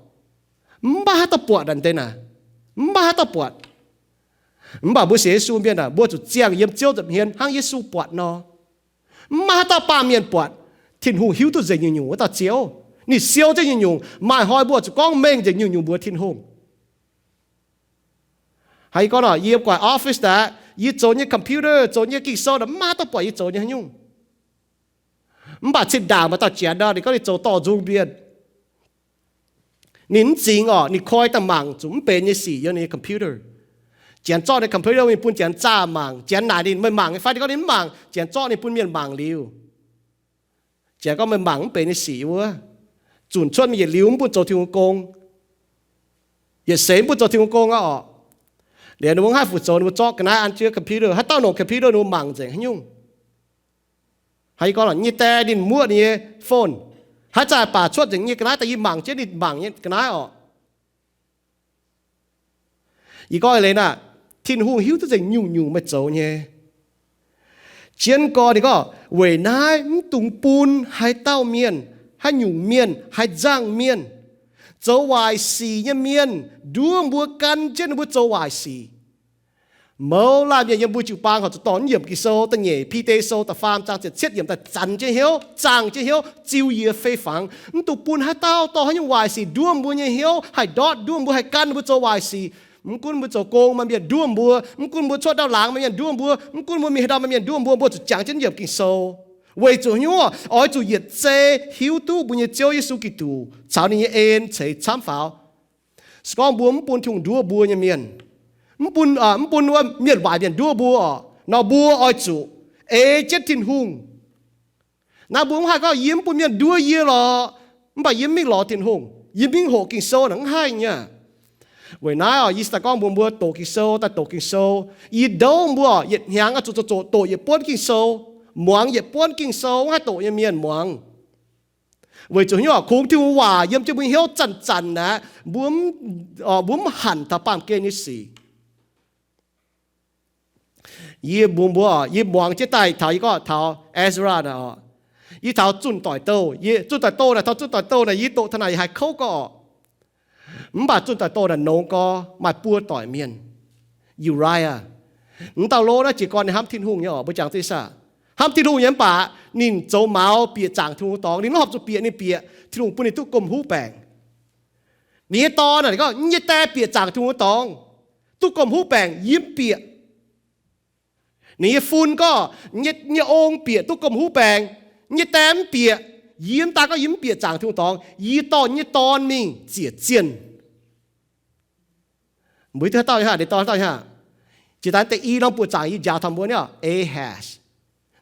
Mv maaih haaix dauh buatc naaic deix naaic. Mv maaih haaix dauh buatc. Mv baac mbuo sienx Yesu mienh aah, mbuo zuqc ziangh yiem Ziouv nza'hmien hnangv Yesu buatc nor. Mv maaih haaix dauh baamh mienh buatc. Tin-Hungh hiuv duqv nzengc nyungc-nyungc wuov dauh Ziouv. Ninh siou jienv nyungc-nyungc. Maaih hnoi mbuo zuqc gorngv mengh nzengc nyungc-nyungc mbuox Tin-Hungh. Hnangv yie gorngv nor, yie guaix office naaic, yie zoux nyei computer, zoux nyei Ging-Sou naaic, mv maaih haaix dauh buatc yie zoux nyei haaix nyungc. Mv baac zinh ndaangc maaih dauh Janx nor, ninh gorngv ninh zoux dorh nzung mienh. Ninh mv zingx oc, ninh koi daaih mangc zuqc mv benx nyei sic yiem ninh nyei computer. Janx zorqv ninh computer mingh bun Janx zaah mangc. Janx naaic ninh, meih mangc nyei fai? Ninh gorngv ninh mv mangc. Janx zorqv ninh bun mienh mangc liuz, Janx gorngv meih mangc mv benx nyei sic wuov, zunc cuotv mingh yietc liuz mv bun zoux Tin-Hungh gong. Yietc seix mv bun zoux Tin-Hungh gong aqv oc. Liuz ninh mbuo mv haih fu-sux, ninh mbuo zorqv ga'naaiv an jienv computer, haaix dauh longc computer ninh mbuo mangc nzengc haaix nyungc. Hnangv yie gorngv nor, nyei die ninh muoqv ninh nyei phone, haaix zanc baac cuotv nzengc nyei ga'naaiv daaih yie mangc jienv ninh mangc nyei ga'naaiv oc. Yie gorngv eix leiz naaic, Tin-Hungh hiuv duqv nzengc nyungc-nyungc meih zoux nyei. Jienv gorn ninh gorngv, weic naaiv mv dungx bun haaix dauh mienh, haaix nyungc mienh, haaix nzangc mienh, zoux waaic sic nyei mienh nduov mbuo gan jienv ninh mbuo zoux waaic sic. Mouz laanh mienh yiem mbuo jiu-baang horpc zuqc dorh naaiv yiemc Ging-Sou da'nyeic Bide Sou da'faam zaang ziepc cietv yiemc daaih zanc jienv hnyouv, zaangh jienv hnyouv, ziux yie fei fangx. Mv dungx bun haaix dauh dorh haaix nyungc waaic sic nduov mbuo nyei hnyouv, haih ndortv nduov mbuo, haih gan mbuo zoux waaic sic. Mv gunv mbuo zoux gong maaih mienh nduov mbuo, mv gunv mbuo cuotv ndau laangz maaih mienh nduov mbuo, mv gunv mbuo mingh haaix ndau maaih mienh nduov mbuo, mbuo zuqc jangx jienv yiemc Ging-Sou. Weic zuqc haaix nyungc? Oix zuqc yietc zei hiuv duqv mbuo nyei Ziouv Yesu Giduc caux ninh nyei en ceix camv faaux. Se gorngv mbuo mv bun Tin-Hungh nduov mbuo nyei mienh, mv bun, mv bun wuov mienh waaic mienh nduov mbuo oc, nor mbuo oix zuqc ei jienv Tin-Hungh. Naaiv mbuo mv haih gorngv, yie mv bun mienh nduov yie lorqc. Mv baac yie mv mingh lorz Tin-Hungh, yie mv mingh hoqc Ging-Sou naaic mv haih nyei. Weic naaiv oc, yie daaih gorngv mbuox mbuo doqc Ging-Sou, daaih doqc Ging-Sou. Yie ndouv mbuo yietc hnyangx oix zuqc zoqc doqc yietc buonv Ging-Sou, muangx yietc buonv Ging-Sou, mv haih doqc nyei mienh muangx. Weic zuqc hnyouv kungx Tin-Hungh waac yiem jienv mbuo hnyouv zanc-zanc aqv, mbuo mv, mbuo mv hanc taux baamh gen nyei sic. Yie mbuox mbuo, yie muangx jienv daaih taux, yie gorngv taux Ezra naaic oc, yie taux zunh doic douh, yie zunh doic douh naaic, taux zunh doic douh naaic yie doqc taux naaic yie haiz kouv gorqv oc. Mv baac zunh doic douh naaic nongx gorx maaih buo doic mienh. Uriah, mv dauh lo naaiv jiez gorn ninh hnamv Tin-Hungh nyei oc, mbuo jangx duqv saah? Hnamv Tin-Hungh nyei mv baac ninh zoux maux bieqc zaangc Tin-Hungh dorngx, ninh mv horpc zuqc bieqc, ninh bieqc Tin-Hungh bun ninh duqv gomh huv baengc. Ninh nyei dorn naaic gorngv, yie daaih bieqc zaangc Tin-Hungh dorngx, duqv gomh huv baengc, yie mv bieqc. Ninh nyei fun gorngv, nyei ong bieqc duqv gomh huv baengc, nyei daaih mv bieqc. Yie mv daan gorngv yie mv bieqc zaangc Tin-Hungh dorngx, yie dorh nyei dorn mingh ziec zienh. Mbuo hiuv duqv haaix dauh nyei hnangv, ninh dorn haaix dauh nyei hnangv? Jiex daaih deix i norm buoqc zaangc yie njaaux taux mbuo nyei oc, Ahaz.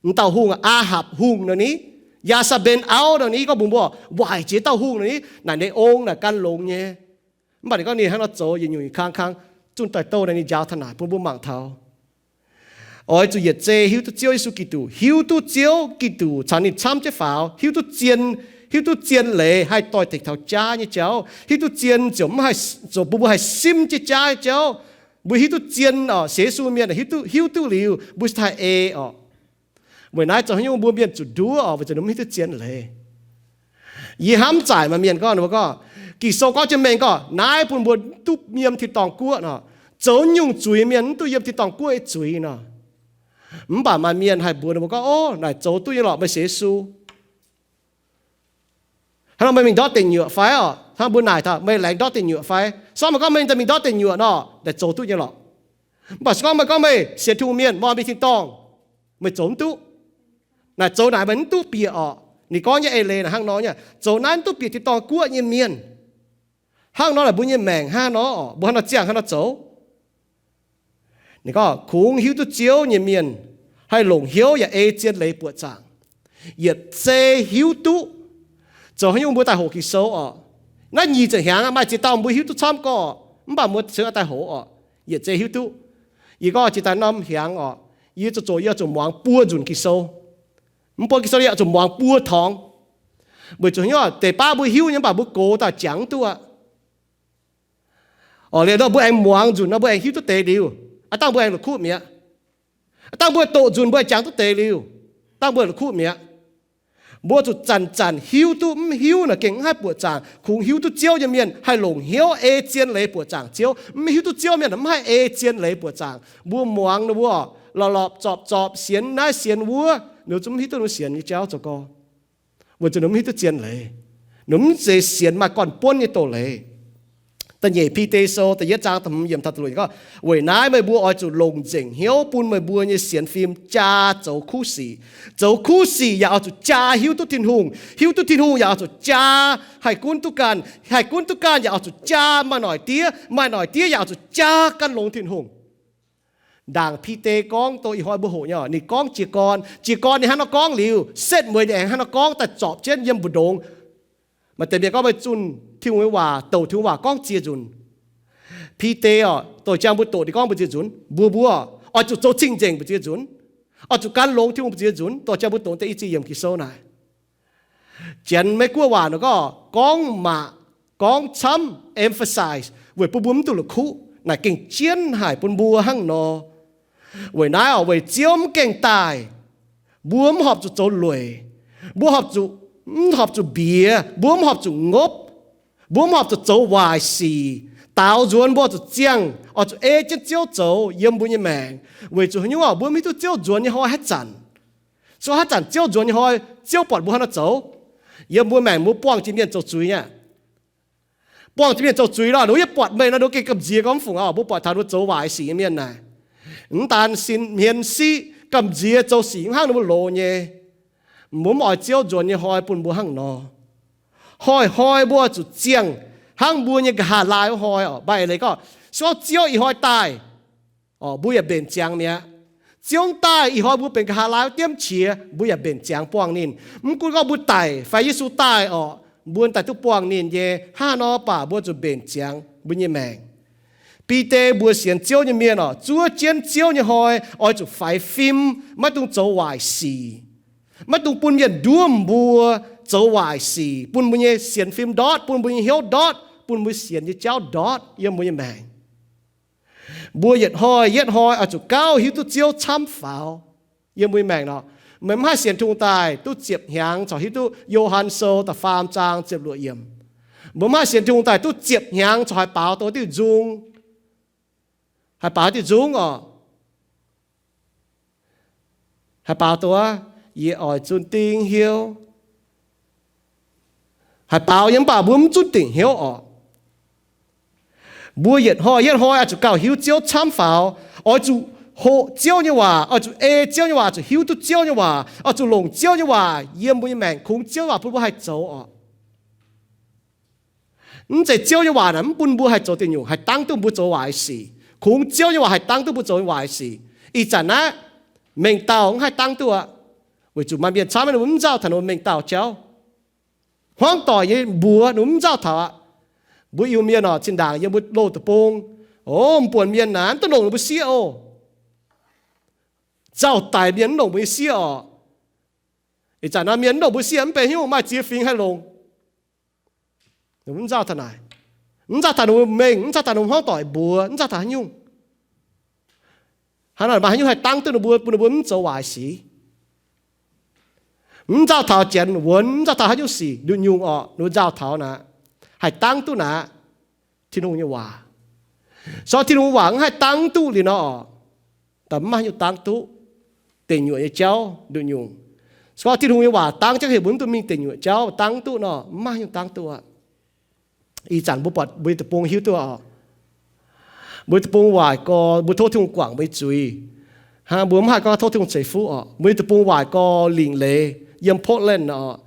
M'dauh hungh, Aahapc Hungh nor ni, Yaa^saa^mben auv nor ni, gorngv mbuox mbuo, waaic jiex dauh hungh nor ni, naaic ninh ong naaic gan longx nyei. Mv baac ninh gorngv ninh hnangv nor zoux yietc nyungc kang kang, zunh doic douh naaic ninh njaaux taux naaic bun mbuo mangc taux. Oix zuqc yietc zei hiuv duqv Ziouv Yesu Giduc, hiuv duqv Ziouv Giduc caux ninh camv jienv faaux, hiuv duqv zien, hiuv duqv zien leiz haih doix-dekc taux jaav nyei jauv, hiuv duqv zien ziouc mv haih, ziouc bun mbuo haih simv jienv jaav nyei jauv. Mbuo hiuv duqv zien oc, sienx Yesu mienh hiuv duqv, hiuv duqv liuz mbuo cingx daaih ei oc. Weic naaiv zoux haaix nyungc mbuo mienh zuqc nduov oc, weic zuqc ninh mv hiuv duqv zien leiz. Yie hnamv zaaic maaih mienh gorngv, ninh mbuo gorngv, Ging-Sou gorngv jienv mengh gorngv naaiv bun mbuo mv duqv yiem tin-dorngh guoqv nor. Zoux nyungc zuiz mienh mv duqv yiem tin-dorngh guoqv nyei zuiz nor. Mv baac maaih mienh haih mbuox ninh mbuo gorngv, Ov, naaic zoux duqv nyei lorqc, meih sienx Yesu. Hnangv nor meih mingh ndortv deic nyuoqc fai oc? Hnangv mbuo naaic taux meih laengz ndortv deic nyuoqc fai? Se gorngv meih gorngv meih daaih mingh ndortv deic nyuoqc nor, naaic zoux duqv nyei lorqc. Mv baac se gorngv meih gorngv meih sienx Tin-Hungh mienh, meih oix mingh tin-dorngh, meih zoux mv duqv. Naaic zoux naaic meih mv duqv bieqc orqc. Ninh gorngv nyei eix leiz naaic hnangv nor nyei, zoux naaiv mv duqv bieqc tin-dorngh guoqv nyei mienh. Hnangv nor naaic mbuo nyei maengc hnangv nor orqc, mbuo hnangv nor ziangh hnangv nor zoux. Ninh gorngv kungx hiuv duqv Ziouv nyei mienh haih longc hnyouv yaac ei zien leiz buoqc zaangc. Yietc zei hiuv duqv. Zoux haaix nyungc mbuo daaih hoqc Ging-Sou orqc. Naaiv nyic ziepc hnyangx maaih ziex dauh mbuo hiuv duqv camv gorqv, mv baac mbuo cingx daaih hoqc orqc, yietc zei hiuv duqv. Yie gorngv jiex daaih norm hnyangx orqc, yie zoux zoqc yie oix zuqc muangx buo nzunc Ging-Sou. Mv buo Ging-Sou yie oix zuqc muangx buo torngx. Weic zuqc haaix nyungc? Deix baav mbuo hiuv nyei mv baac mbuo gox daaih jangx mv duqv aqv. Orqc, liuz nor mbuo aengx muangx nzunc nor mbuo aengx hiuv duqv deix liuz, aav dangh mbuo aengx la'kuqv mi'aqv. Aav dangh mbuo doqc nzunc mbuo aengx jangx duqv deix liuz, dangh mbuo la'kuqv mi'aqv. Mbuo zuqc zanc-zanc hiuv duqv, mv hiuv naaic gengh mv haih buoqc zaangc. Kungx hiuv duqv Ziouv nyei mienh haih longc hnyouv ei zien leiz buoqc zaangc Ziouv. Mv hiuv duqv Ziouv mienh mv haih ei zien leiz buoqc zaangc. Mbuo muangx ninh mbuo lorpc lorpc zorpc zorpc, sienx naaiv sienx wuov, ninh zungv mv hiuv duqv ninh sienx nyei jauv zoux gorx. Weic zuqc ninh mv hiuv duqv zien leiz. Ninh mv zeiz sienx maaih gorn-buonv nyei doz-leiz. Da'nyeic Bide Sou da'yietv zaang da'hmz yiemc taux da'luoqc gorngv, weic naaiv meih mbuo oix zuqc longc nzengc hnyouv bun meih mbuo nyei sienx fim jaa zoux kuv sic. Zoux kuv sic yaac oix zuqc jaa hiuv duqv Tin-Hungh. Hiuv duqv Tin-Hungh yaac oix zuqc jaa haih gunv duqv ganh. Haih gunv duqv ganh yaac oix zuqc jaa maaih noic diev. Maaih noic diev yaac oix zuqc jaa gan longx Tin-Hungh. Ndaangc Bide gorngv dongh ih hnoi mbuo hoqc nyei, ninh gorngv jiez gorn. Jiez gorn ninh hnangv nor gorngv liuz, setv mueiz ninh aengx hnangv nor gorngv daaih zorpc jienv yiem mbu'ndongx. Maaih deix mienh gorngv meih zunh Tin-Hungh nyei waac, douc Tin-Hungh waac gorngv ziex nzunc. Bide oc, douc jang mbuo doqc ninh gorngv mbu'ziex nzunc. Mbuo mbuo oix zuqc zoux cing-nzengc mbu'ziex nzunc, oix zuqc gan longx Tin-Hungh mbu'ziex nzunc. Douc jang mbuo doqc deix i ziex yiemc Ging-Sou naaic. Janx Meiv-Guoqv waac nor gorngv, gorngv maac, gorngv camv, emphasize, weic bun mbuo mv duqv la'kuqv. Naaic gengh jienv haic bun mbuo hnangv nor. Weic naaiv oc, weic Ziouv mv gaengh daaih, mbuo mv horpc zuqc zoux lueic. Mbuo horpc zuqc, mv horpc zuqc mbiex. Mbuo mv horpc zuqc ngopv. Mbuo mv horpc zuqc zoux waaic sic. Daaux nzuonx mbuo oix zuqc ziangh, oix zuqc ei jienv Ziouv zoux yiem mbuo nyei maengc. Weic zuqc haaix nyungc oc? Mbuo mv hiuv duqv Ziouv nzuonx nyei hnoi haaix zanc. Se gorngv haaix zanc Ziouv nzuonx nyei hnoi, Ziouv buatc mbuo hnangv nor zoux. Yiem mbuo maengc mbuo buangh jiex mienh zoux zuiz nyei. Buangh jiex mienh zoux zuiz nor, ninh mbuo yaac buatc meih nor, ninh mbuo gengh gamh nziex gorngv mv fungc oc. Mbuo buatc taux ninh mbuo zoux waaic sic nyei mienh naaic, mv daan sin hmien siqv, gamh nziex zoux sic mv hnangv ninh mbuo loz nyei. Mbuo mv oix Ziouv nzuonx nyei hnoi bun mbuo hnangv nor. Hnoi-hnoi mbuo zuqc ziangh hnangv mbuo nyei nqa'haav laai wuov hnoi oc. Mv baac eix leiz gorngv, se gorngv Ziouv ih hnoi daaih, mbuo yaac mbenc ziangx mi'aqv. Ziouv mv daaih ih hnoi mbuo benx nqa'haav laai wuov diemv qiex, mbuo yaac mbenc ziangx buangh ninh. Mv gunv gorngv mbuo daic fai Yesu daaih oc, Mbuo daaih duqv buangh ninh nyei, hnangv nor baac mbuo zuqc mbenc ziangx mbuo nyei maengc. Bide mbuox sienx Ziouv nyei mienh oc, zuov jienv Ziouv nyei hnoi oix zuqc faix fim, maiv dungx zoux waaic sic. Maiv dungx bun mienh nduov mbuo zoux waaic sic, bun mbuo nyei sienx fim ndortv, bun mbuo nyei hnyouv ndortv, bun mbuo sienx nyei jauv ndortv yiem mbuo nyei maengc. Mbuo yietc hnoi yietc hnoi oix zuqc gauh hiuv duqv Ziouv camv faaux yiem mbuo nyei maengc nor. Meih mv haih sienx Tin-Hungh daaih duqv ziepc hnyangx corc hiuv duqv Yo^han Sou da'faam zaang ziepc luoqc yiemc. Mbuo mv haih sienx Tin-Hungh daaih duqv ziepc hnyangx corc haih baaux duqv diuh nzung, haih baaux diuh nzung oc. Haih baaux duqv, yie oix zunh dingc hnyouv. Haih baaux nyei mv baac mbuo mv zunv dingc hnyouv oc. Mbuo yietc hnoi yietc hnoi oix zuqc gauh hiuv Ziouv camv faaux, oix zuqc hoqc Ziouv nyei waac, oix zuqc ei Ziouv nyei waac, oix zuqc hiuv duqv Ziouv nyei waac, oix zuqc longc Ziouv nyei waac yiem mbuo nyei maengc, kungx Ziouv nyei waac bun mbuo haih zoux oc. Mv zeiz Ziouv nyei waac naaic mv bun mbuo haih zoux deic nyuoqc, haih dangv duqv mbuo zoux waaic sic. Kungx Ziouv nyei waac haih dangv duqv mbuo zoux waaic sic. Ih zanc naaiv mengh dauh mv haih dangv duqv aqv, weic zuqc maaih mienh camv maiv ninh mbuo mv nzauh taux ninh mbuo mengh dauh jauv. Hmuangv doic nyei mbuox ninh mbuo mv nzauh taux aqv. Mbuo Iu-Mienh oc, zinh ndaangc yiem mbuo loz deic-bung, o, mv buonc mienh naaic mv duqv longc ninh mbuo sieqv oc. Nzauh daic mienh mv longc mbuo nyei sieqv oc. Ih zanc nor mienh mv longc mbuo sieqv mv benx haaix nyungc, maaih ziex fingx haih longc. Mv nzauh taux naaic, mv nzauh taux ninh mbuo mengh, mv nzauh taux ninh mbuo hmuangv doic mbuox, mv nzauh taux haaix nyungc. Hnangv naaic maaih haaix nyungc haih dangv duqv ninh mbuo, bun ninh mbuo mv zoux waaic sic? Mv nzauh taux janx wuonx, mv nzauh taux haaix nyungc sic, nduqc nyungc orqc, ninh mbuo nzauh taux naaic, haih dangv duqv naaic Tin-Hungh nyei waac. Se gorngv Tin-Hungh waac mv haih dangv duqv liuz nor orqc, daaih mv maaih haaix nyungc dangv duqv deic nyuoqc nyei jauv nduqc nyungc. Se gorngv Tin-Hungh nyei waac dangv jienv heuc mbuo mv dungx mingh deic nyuoqc jauv dangv duqv nor, mv maaih haaix nyungc dangv duqv aqv. Ih zanc mbuo buatc mbuo nyei deic-bung hiuv duqv oc, mbuo nyei deic-bung waaic gorx, mbuo tov Tin-Hungh guangc mbuo nyei zuiz. Hnangv mbuo mv haih gorngv tov Tin-Hungh ceix fuqv oc. Mbuo nyei deic-bung waaic gorx lingc leiz yiem Portland oc.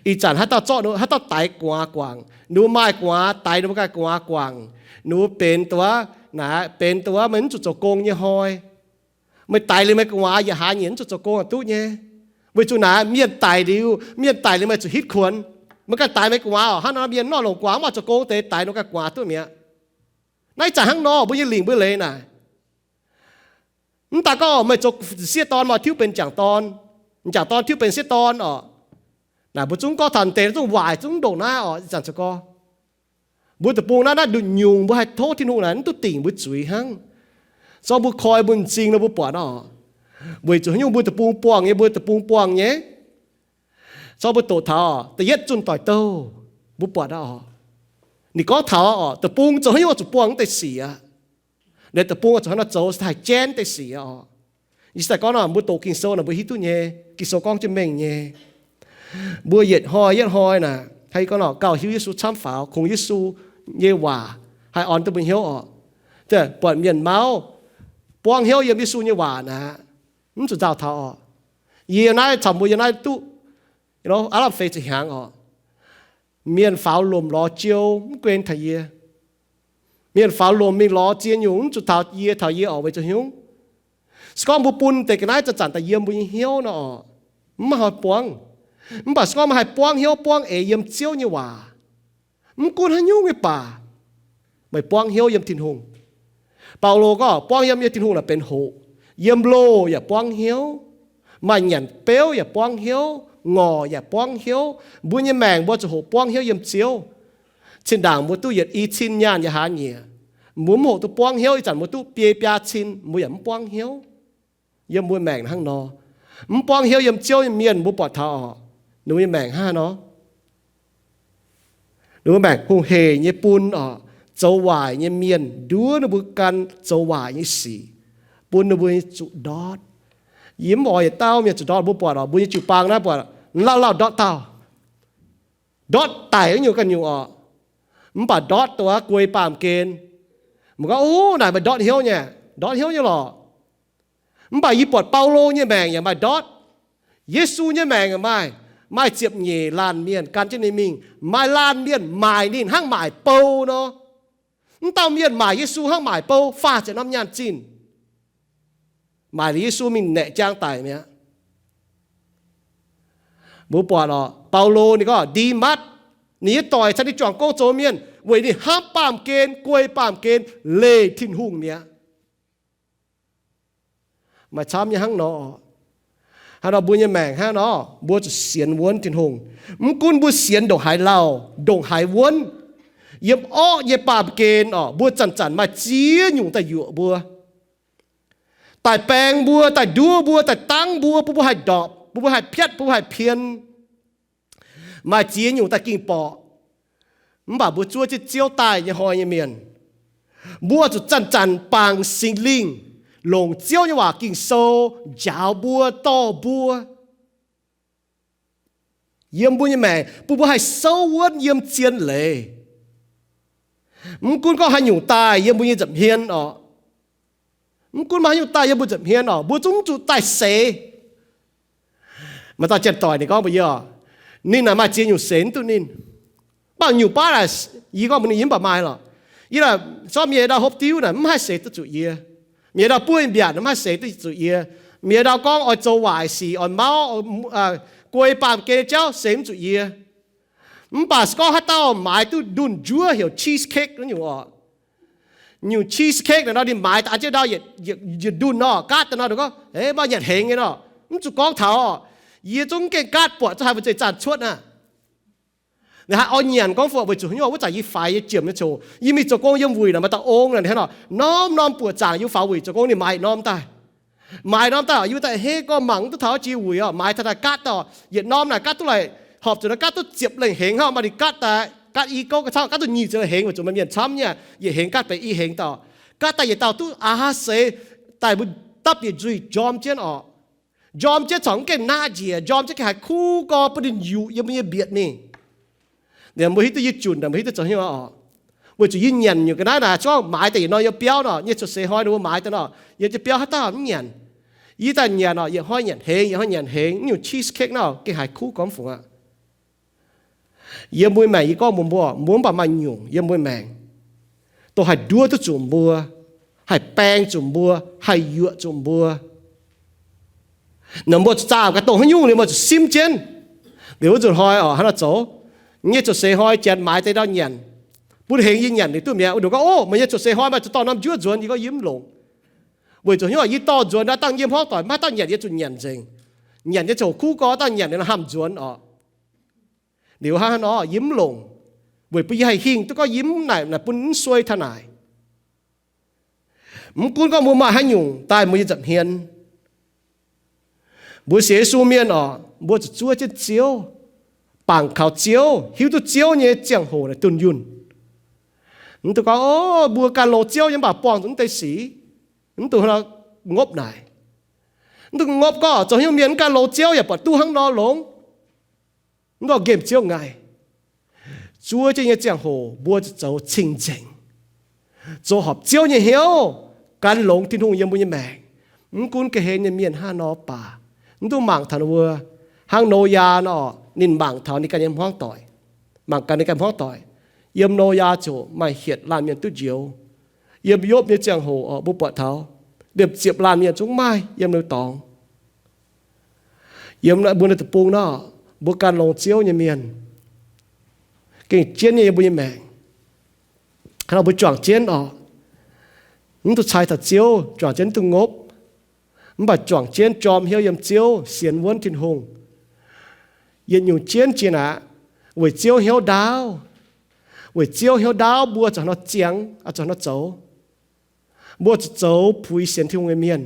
Ih zanc haaix dauh zorqv, haaix dauh daix gu'nguaaz guangc, ninh mbuo maaih gu'nguaaz daix ninh mbuo ganh gu'nguaaz guangc. Ninh mbuo benx dongh wuov naaic, benx dongh wuov meih mv zuqc zoux gong nyei hnoi. Meih daix liuz meih gu'nguaaz yietc hlaax nyeic mv zuqc zoux gong yaac duqv nyei. Weic zuqc naaic mienh daic liuz, mienh daic liuz meih zuqc hitv kuonx. Meih ganh daix meih gu'nguaaz oc, hnangv nor mienh mv oix longc gu'nguaaz, mv oix zoux gong deix daix ninh ganh gu'nguaaz duqv mi'aqv. Naaiv ih zanc hnangv nor mbuo nyei lingc mbuo leiz naaic. Mv daaih gorngv meih zoux sieqv dorn, meih tiuv benx m'jangc dorn, m'jangc dorn tiuv benx sieqv dorn oc. Naaic mbuo zungv gorngv taux deix zungv waaic zungv ndongc naaiv oc, ih zanc zoux gorx. Mbuo deic-bung naaiv, naaiv nduqc nyungc mbuo haih tov Tin-Hungh naaic mv duqv dingc mbuo zuiz hnangv. Se gorngv mbuo koi mbuo m'zing nor mbuo buatc oc. Weic zuqc haaix nyungc mbuo deic-bung buangh nyei, mbuo deic-bung buangh nyei. Se gorngv mbuo doqc taux da'yietv zunh doic douh, mbuo buatc oc. Ninh gorngv taux oc, deic-bung zoux haaix nyungc oix zuqc buangh mv deix sic aqv. Liuz deic-bung oix zuqc hnangv nor zoux se haih jaiv deix sic aqv oc. Yie se daaih gorngv nor, mbuo doqc Ging-Sou naaic mbuo hiuv duqv nyei. Ging-Sou gorngv jienv mengh nyei. Mbuo yietc hnoi yietc hnoi naaic, haih gorngv nor gauh hiuv Yesu camv faaux, kungx Yesu nyei waac haih orn duqv mbuo hnyouv oc. Buatc mienh mauv buangv hnyouv yiem Yesu nyei waac naaic, mv zuqc nzauh taux oc. Yie naaiv caux mbuo yiem naaiv duqv aav lamh feix ziepc hnyangx oc. Mienh faaux lomc lorz jiou mv guen taux yie. Mienh faaux lomc mingh lorz ziex nyungc mv zuqc taux yie, taux yie oc. Weic zuqc haaix nyungc? Se gorngv mbuo bun deix ga'naaiv zanc-zanc daaih yiem mbuo nyei hnyouv nor oc, mv maaih hnoi buangv. Mv baac se gorngv meih haih buangv hnyouv buangv eix yiem Ziouv nyei waac, mv gunv haaix nyungc nyei baac, meih buangv hnyouv yiem Tin-Hungh. Baulo gorngv buangv hnyouv yiem Tin-Hungh naaic benx hoqc. Yiem loh yaac buangv hnyouv, maaih nyanc beuv yaac buangv hnyouv, ngorc yaac buangv hnyouv. Mbuo nyei maengc mbuo zuqc hoqc buangv hnyouv yiem Ziouv. Zinh ndaangc mbuo duqv yietc i cin nyaanh yaac hlaax nyieqc, mbuo mv hoqc duqv buangv hnyouv, ih zanc mbuo duqv biei biaa cin mbuo yaac mv buangv hnyouv. Yiem mbuo maengc hnangv nor, mv buangv hnyouv yiem Ziouv nyei mienh mbuo buatc taux oc, ninh mbuo nyei maengc hnangv haaix nor? Ninh mbuo maengc hungh heic nyei bun oc, zoux waaic nyei mienh nduov ninh mbuo gan zoux waaic nyei sic, bun ninh mbuo nyei zuqc ndortv. Yie mv oix yietc dauh mienh zuqc ndortv. Mbuo buatc oc, mbuo nyei jiu-baang naaiv buatc, lauh lauh ndortv dauh. Ndortv daic wuov nyungc ganh nyungc oc. Mv baac ndortv dongh wuov guei baamh gen. Meih gorngv, o, naaic meih ndortv hnyouv nyei, ndortv hnyouv nyei lorqc. Mv baac yie buatc Baulo nyei maengc yaac maaih ndortv. Yesu nyei maengc yaac maaih, maaih ziepc nyeic laanh mienh gan jienv ninh mingh. Maaih laanh mienh maaic ninh hnangv maaic bou nor. Mv dauh mienh maaic Yesu hnangv maaic bou faah ziepc norm nyaanh zinh. Maaic liuz Yesu mingh naeqc jaang daic mi'aqv. Mbuo buatc oc, Baulo ninh gorngv Ndimatv, Ninh nyei doic caux ninh juangc gong zoux mienh weic ninh hnamv baamh gen, guei baamh gen, leih Tin-Hungh mi'aqv. Maaih camv nyei hnangv nor. Hnangv nor mbuo nyei maengc hnangv nor, mbuo zuqc sienx wuonv Tin-Hungh. Mv gunv mbuo sienx ndongc haaix lauh, ndongc haaix wuonv, yiem orqv nyei baamh gen orqc, mbuo zanc-zanc maaih ziex nyungc daaih yuoqc mbuo, daaih baeng mbuo, daaih nduov mbuo, daaih dangv mbuo, bun mbuo haih ndorpc, bun mbuo haih piatv, bun mbuo haih pien. Maaih ziex nyungc daaih ging borqc. Mv baac mbuo zuov jienv Ziouv daaih nyei hnoi nyei mienh, mbuo zuqc zanc-zanc bangc Singx Lingh, longc Ziouv nyei waac Ging-Sou njaaux mbuo, dorh mbuo yiem mbuo nyei maengc, bun mbuo haih souv wuonv yiem zien leiz. Mv gunv gorngv haaix nyungc daaih yiem mbuo nyei nza'hmien orqc, mv gunv maaih haaix nyungc daaih yiem mbuo nza'hmien orqc, mbuo zungv zuqc daaih seix. Maaih dauh janx-doic ninh gorngv mbuox yie, ninh naaic maaih ziex nyungc seix mv duqv ninh. Mv baac nyungc baav naaic, yie gorngv mbuox ninh yie mv baac maaih lorqc. Yie naaic zorqv mienh ndau hopv diuv naaic mv haih seix duqv zuqc yie. Mienh ndau buov mbiaatc mv haih seix duqv zuqc yie. Mienh ndau gorngv oix zoux waaic sic, oix mauv, guei baamh gen nyei jauv seix mv zuqc yie. Mv baac se gorngv haaix dauh maaiz duqv ndunh njuov heuc cheesecake naaiv nyungc orqc, nyungc cheesecake naaic nor ninh maaiz daaih an jienv ndau yietc ndunh nor, gaatv daaih nor ninh gorngv, Eix, maiv nyanc hengx nyei nor. Mv zuqc gorngv taux orqc, yie zungv gengh gaatv buatc zungv haih mbu'ziex zaanh cuotv aqv. Ninh haih oix nyanc gorngv fungc weic zuqc haaix nyungc, wuov zanc yie faix yie jiemh nyei ziangh hoc, yie mingh zoux gong yiem wuic naaic, maaih dauh ong naaic hnangv nor, norm-norm buoqc zaangc yie faaux wuic zoux gong, ninh maaiz norm daaih. Maaiz norm daaih, yie daaih hei gorngv mangc duqv taux jiex wuic orqc, maaiz taux daaih gaatv daaih, yietc norm naaic gaatv duqv laih, horpc zuqc naaiv gaatv duqv ziepc lengh hengx hnangv, maaih ninh gaatv daaih gaatv i gouv ga'cangv, gaatv duqv nyic ziepc lengh hengx weic zuqc maaih mienh camv nyei, yietc hengx gaatv baeqc i hengx daaih. Gaatv daaih yietc dauh duqv a'hneiv seix daaih mbuo dapv bieqc nzuih njorm jienv orqc. Njorm jienv corc mv gengh naqv njiec, njorm jienv gengh haiz kuv gorx bun ninh yuqc yiem mbuo nyei mbietc mingh. Ninh mbuo hiuv duqv yie junc, ninh mbuo hiuv duqv zoux hnyouv orqc. Weic zuqc yie nyanc nyungc ga'naaiv naaic, zungv maaiz daaih yietc norm yiem biauv nor, nyei cuotv seix hnoi ninh mbuo maaiz daaih nor, yie nyei biauv haaix dauh mv nyanc. Yie daaih nyanc orqc, yietc hnoi nyanc hengx, yietc hnoi nyanc hengx, nyungc cheesecake nor gengh haiz kuv gorx mv fungc aqv. Yiem mbuo maengc yie gorngv mbuox mbuo, mbuo mv baac maaih nyungc yiem mbuo maengc, dongh haih nduov duqv zuqc mbuo, haih baeng zuqc mbuo, haih yuoqc zuqc mbuo. Naaic mbuo zuqc zaah gaax dongh haaix nyungc liuz mbuo zuqc simv jienv. Liuz wuov nzunc hnoi orqc, hnangv nor zoux, nyei cuotv seix hnoi janx maaiz deix ndau nyanc, bun hengx yie nyanc liuz duqv mi'aqv. Wuov nduqc gorngv, Ov, meih nyei cuotv seix hnoi maaih zuqc dorh norm njuov nzuonx. Yie gorngv, Yie mv longc. Weic zuqc haaix nyungc, yie dorh nzuonx naaiv dangh yiem hmuangv doic, maiv dauh nyanc, yie zuqc nyanc nzengc. Nyanc nyei ziangh hoc kuv gorx, dangh nyanc liuz nor hamh nzuonx orqc. Liuz hnangv haaix nor yie mv longc, weic bun yie haih hingh duqv gorngv yie mv naaic, naaic bun mv suei taux naaic. Mv gunv gorngv mbuo maaih haaix nyungc daaih mbuo nyei nza'hmien, mbuo sienx Yesu mienh orqc, mbuo zuqc zuov jienv Ziouv, bangc kaux Ziouv, hiuv duqv Ziouv nyei ziangh hoc naaic dunh yunh. Mv dungx gorngv, Ov, mbuo gan longx Ziouv nyei mv baac buangh zuqc mv deix sic, mv dungx ngopv naaic. Mv dungx ngopv gorngv zoux hnyouv mienh mv gan longx Ziouv yaac buatc duqv hnangv nor longx. Mv dungx nqemh Ziouv ngaih. Zuov jienv nyei ziangh hoc mbuo zuqc zoux cing-nzengc, zoux horpc Ziouv nyei hnyouv, gan longx Tin-Hungh yiem mbuo nyei maengc. Mv gunv ga'hlen nyei mienh hnangv nor baac, mv dungx mangc taux ninh mbuo. Hnangv Noyaa nor, ninh mangc taux ninh ganh nyei hmuangv doic, mangc gaax ninh ganh hmuangv doic. Yiem Noyaa ziouc maaih hietc laanh mienh duqv njoux. Yiem Yopv nyei ziangh hoc mbuo buatc taux liemh ziepc laanh mienh zungv maaih yiem ninh dorngx. Yiem mbuo naaiv deic-bung nor, mbuo gan longx Ziouv nyei mienh gengh jienv nyei yiem mbuo nyei maengc. Hnangv nor mbuo juangc jienv orqc, mv dungx cai taux Ziouv, juangc jienv mv dungx ngopv, mv baac juangc jienv jorm hnyouv yiem Ziouv, sienx wuonv Tin-Hungh. Yietc nyungc jienv jiex aqv, weic Ziouv hnyouv ndaauv. Weic Ziouv hnyouv ndaauv mbuo zuqc haaix nor ziangx, zuqc haaix nor zoux. Mbuo zuqc zoux puix sienx Tin-Hungh nyei mienh.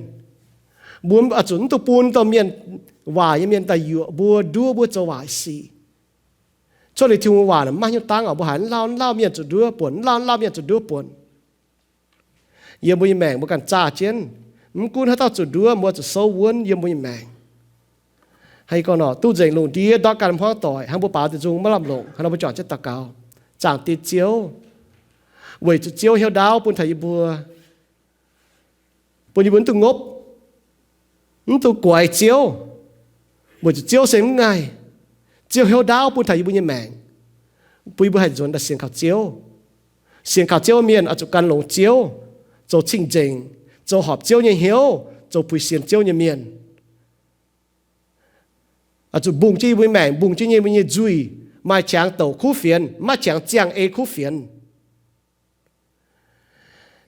Mbuo zuqc mv dungx bun domh mienh, waaic nyei mienh daaih yuoqc mbuo, nduov mbuo zoux waaic sic. Cuotv liuz Tin-Hungh waac maiv haaix nyungc dangv orqc, mbuo haiz mv lauh mv lauh mienh zuqc nduov buonc, mv lauh mv lauh mienh zuqc nduov buonc. Yiem mbuo nyei maengc mbuo ganh zaah jienv, mv gunv haaix dauh zuqc nduov, mbuo zuqc souv wuonv yiem mbuo nyei maengc. Hnangv gorngv nor, duqv nzengc lungh ndiev ndortv ganh hmuangv doic, hnangv mbuo baaux deic-bung maiv lamh longc, hnangv nor mbuo juangc jienv daux gaux. Zaangc Diex Ziouv, weic zuqc Ziouv hnyouv ndaauv bun taux yie mbuo, bun yie mbuo mv dungx ngopv, mv dungx guaix Ziouv, weic zuqc Ziouv se mv ngaih. Ziouv hnyouv ndaauv bun taux yie mbuo nyei maengc, bun yie mbuo haih nzuonx daaih sienx kaux Ziouv. Sienx kaux Ziouv mienh oix zuqc gan longx Ziouv, zoux cing-nzengc, zoux horpc Ziouv nyei hnyouv, zoux puix sienx Ziouv nyei mienh. Oix zuqc mbungh jienv yie mbuo nyei maengc, mbungh jienv yie mbuo nyei nzuih, maaih qangx douc kuv fienx, maiv maaih qangx ziangh ei kuv fienx.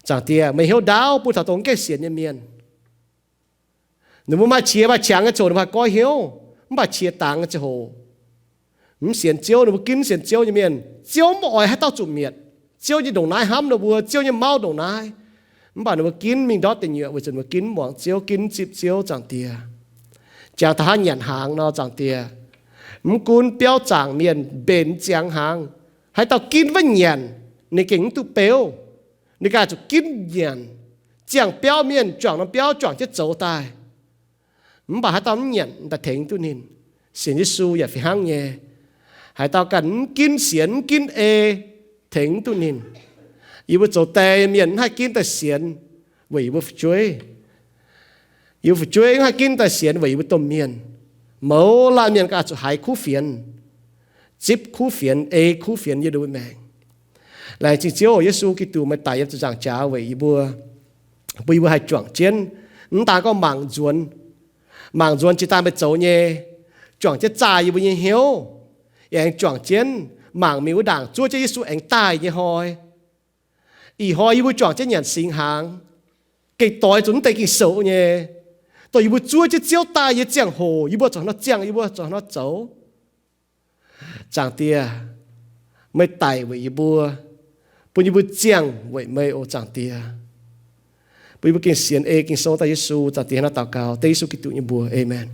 Zaangc Diex, meih hnyouv ndaauv bun taux dongh mv gaengh sienx nyei mienh. Ninh mbuo maaih qiex maaih qangx nyei ziangh hoc ninh mbuo haih goiv hnyouv, mv baac qiex dangx nyei ziangh hoc, mv sienx Ziouv, ninh mbuo ginv mv sienx Ziouv nyei mienh, Ziouv mv oix haaix dauh zuqc mietc. Ziouv nyei ndongc naaiv hnamv ninh mbuo, Ziouv nyei mauv ndongc naaiv. Mv baac ninh mbuo ginv mingh ndortv deic nyuoqc weic zuqc ninh mbuo ginv mv muangx Ziouv, ginv mv zipv Ziouv, Zaangc Diex. Jangx taux hnangv nyanc hnaangx nor, Zaangc Diex, mv gunv biauv zaangc mienh mbenc ziangx hnaangx, haaix dauh ginv maiv nyanc, ninh gengh mv duqv beuv. Ninh ganh zuqc ginv nyanc. Ziangh biauv mienh juangc norm biauv juangc jienv zoux daaih. Mv baac haaix dauh mv nyanc daaih tengx duqv ninh. Sienx Yesu yaac fih hnangv nyei. Haaix dauh ganh mv ginv sienx mv ginv ei, tengx mv duqv ninh. Yie mbuo zoux die nyei mienh mv haih ginv daaih sienx weic yie mbuo fu'jueiv. Yie mbuo fu'jueiv mv haih ginv daaih sienx weic yie mbuo domh mienh. Mouz laanh mienh ganh zuqc haiz kuv fienx, zipv kuv fienx, ei kuv fienx yiem ninh mbuo maengc. Laengz zingh Ziouv Yesu Giduc, meih daic yiem ziepc nzaangc jaax weic yie mbuo, bun yie mbuo haih juangc jienv, mv daan gorngv mangc nzuonx, mangc nzuonx jiex daaih meih zoux nyei, juangc jienv zaah yie mbuo nyei hnyouv, yaac aengx juangc jienv mangc mingh wuov ndaangc zuov jienv Yesu aengx daaih nyei hnoi. Ih hnoi yie mbuo juangc jienv nyanc singx hnaangx, gengh doix zuqc mv deix Ging-Sou nyei. Dongh yie mbuo zuov jienv Ziouv daaih nyei ziangh hoc, yie mbuo zuqc haaix nor ziangh, yie mbuo zuqc haaix nor zoux. Zaangc Diex, meih daic weic yie mbuo, bun yie mbuo ziangh weic meih, o Zaangc Diex. Bun yie mbuo gengh sienx ei Ging-Sou daaih Yesu. Zaangc Diex, hnangv naaiv daux gaux dengv Yesu Giduc nyei mbuox, aamen.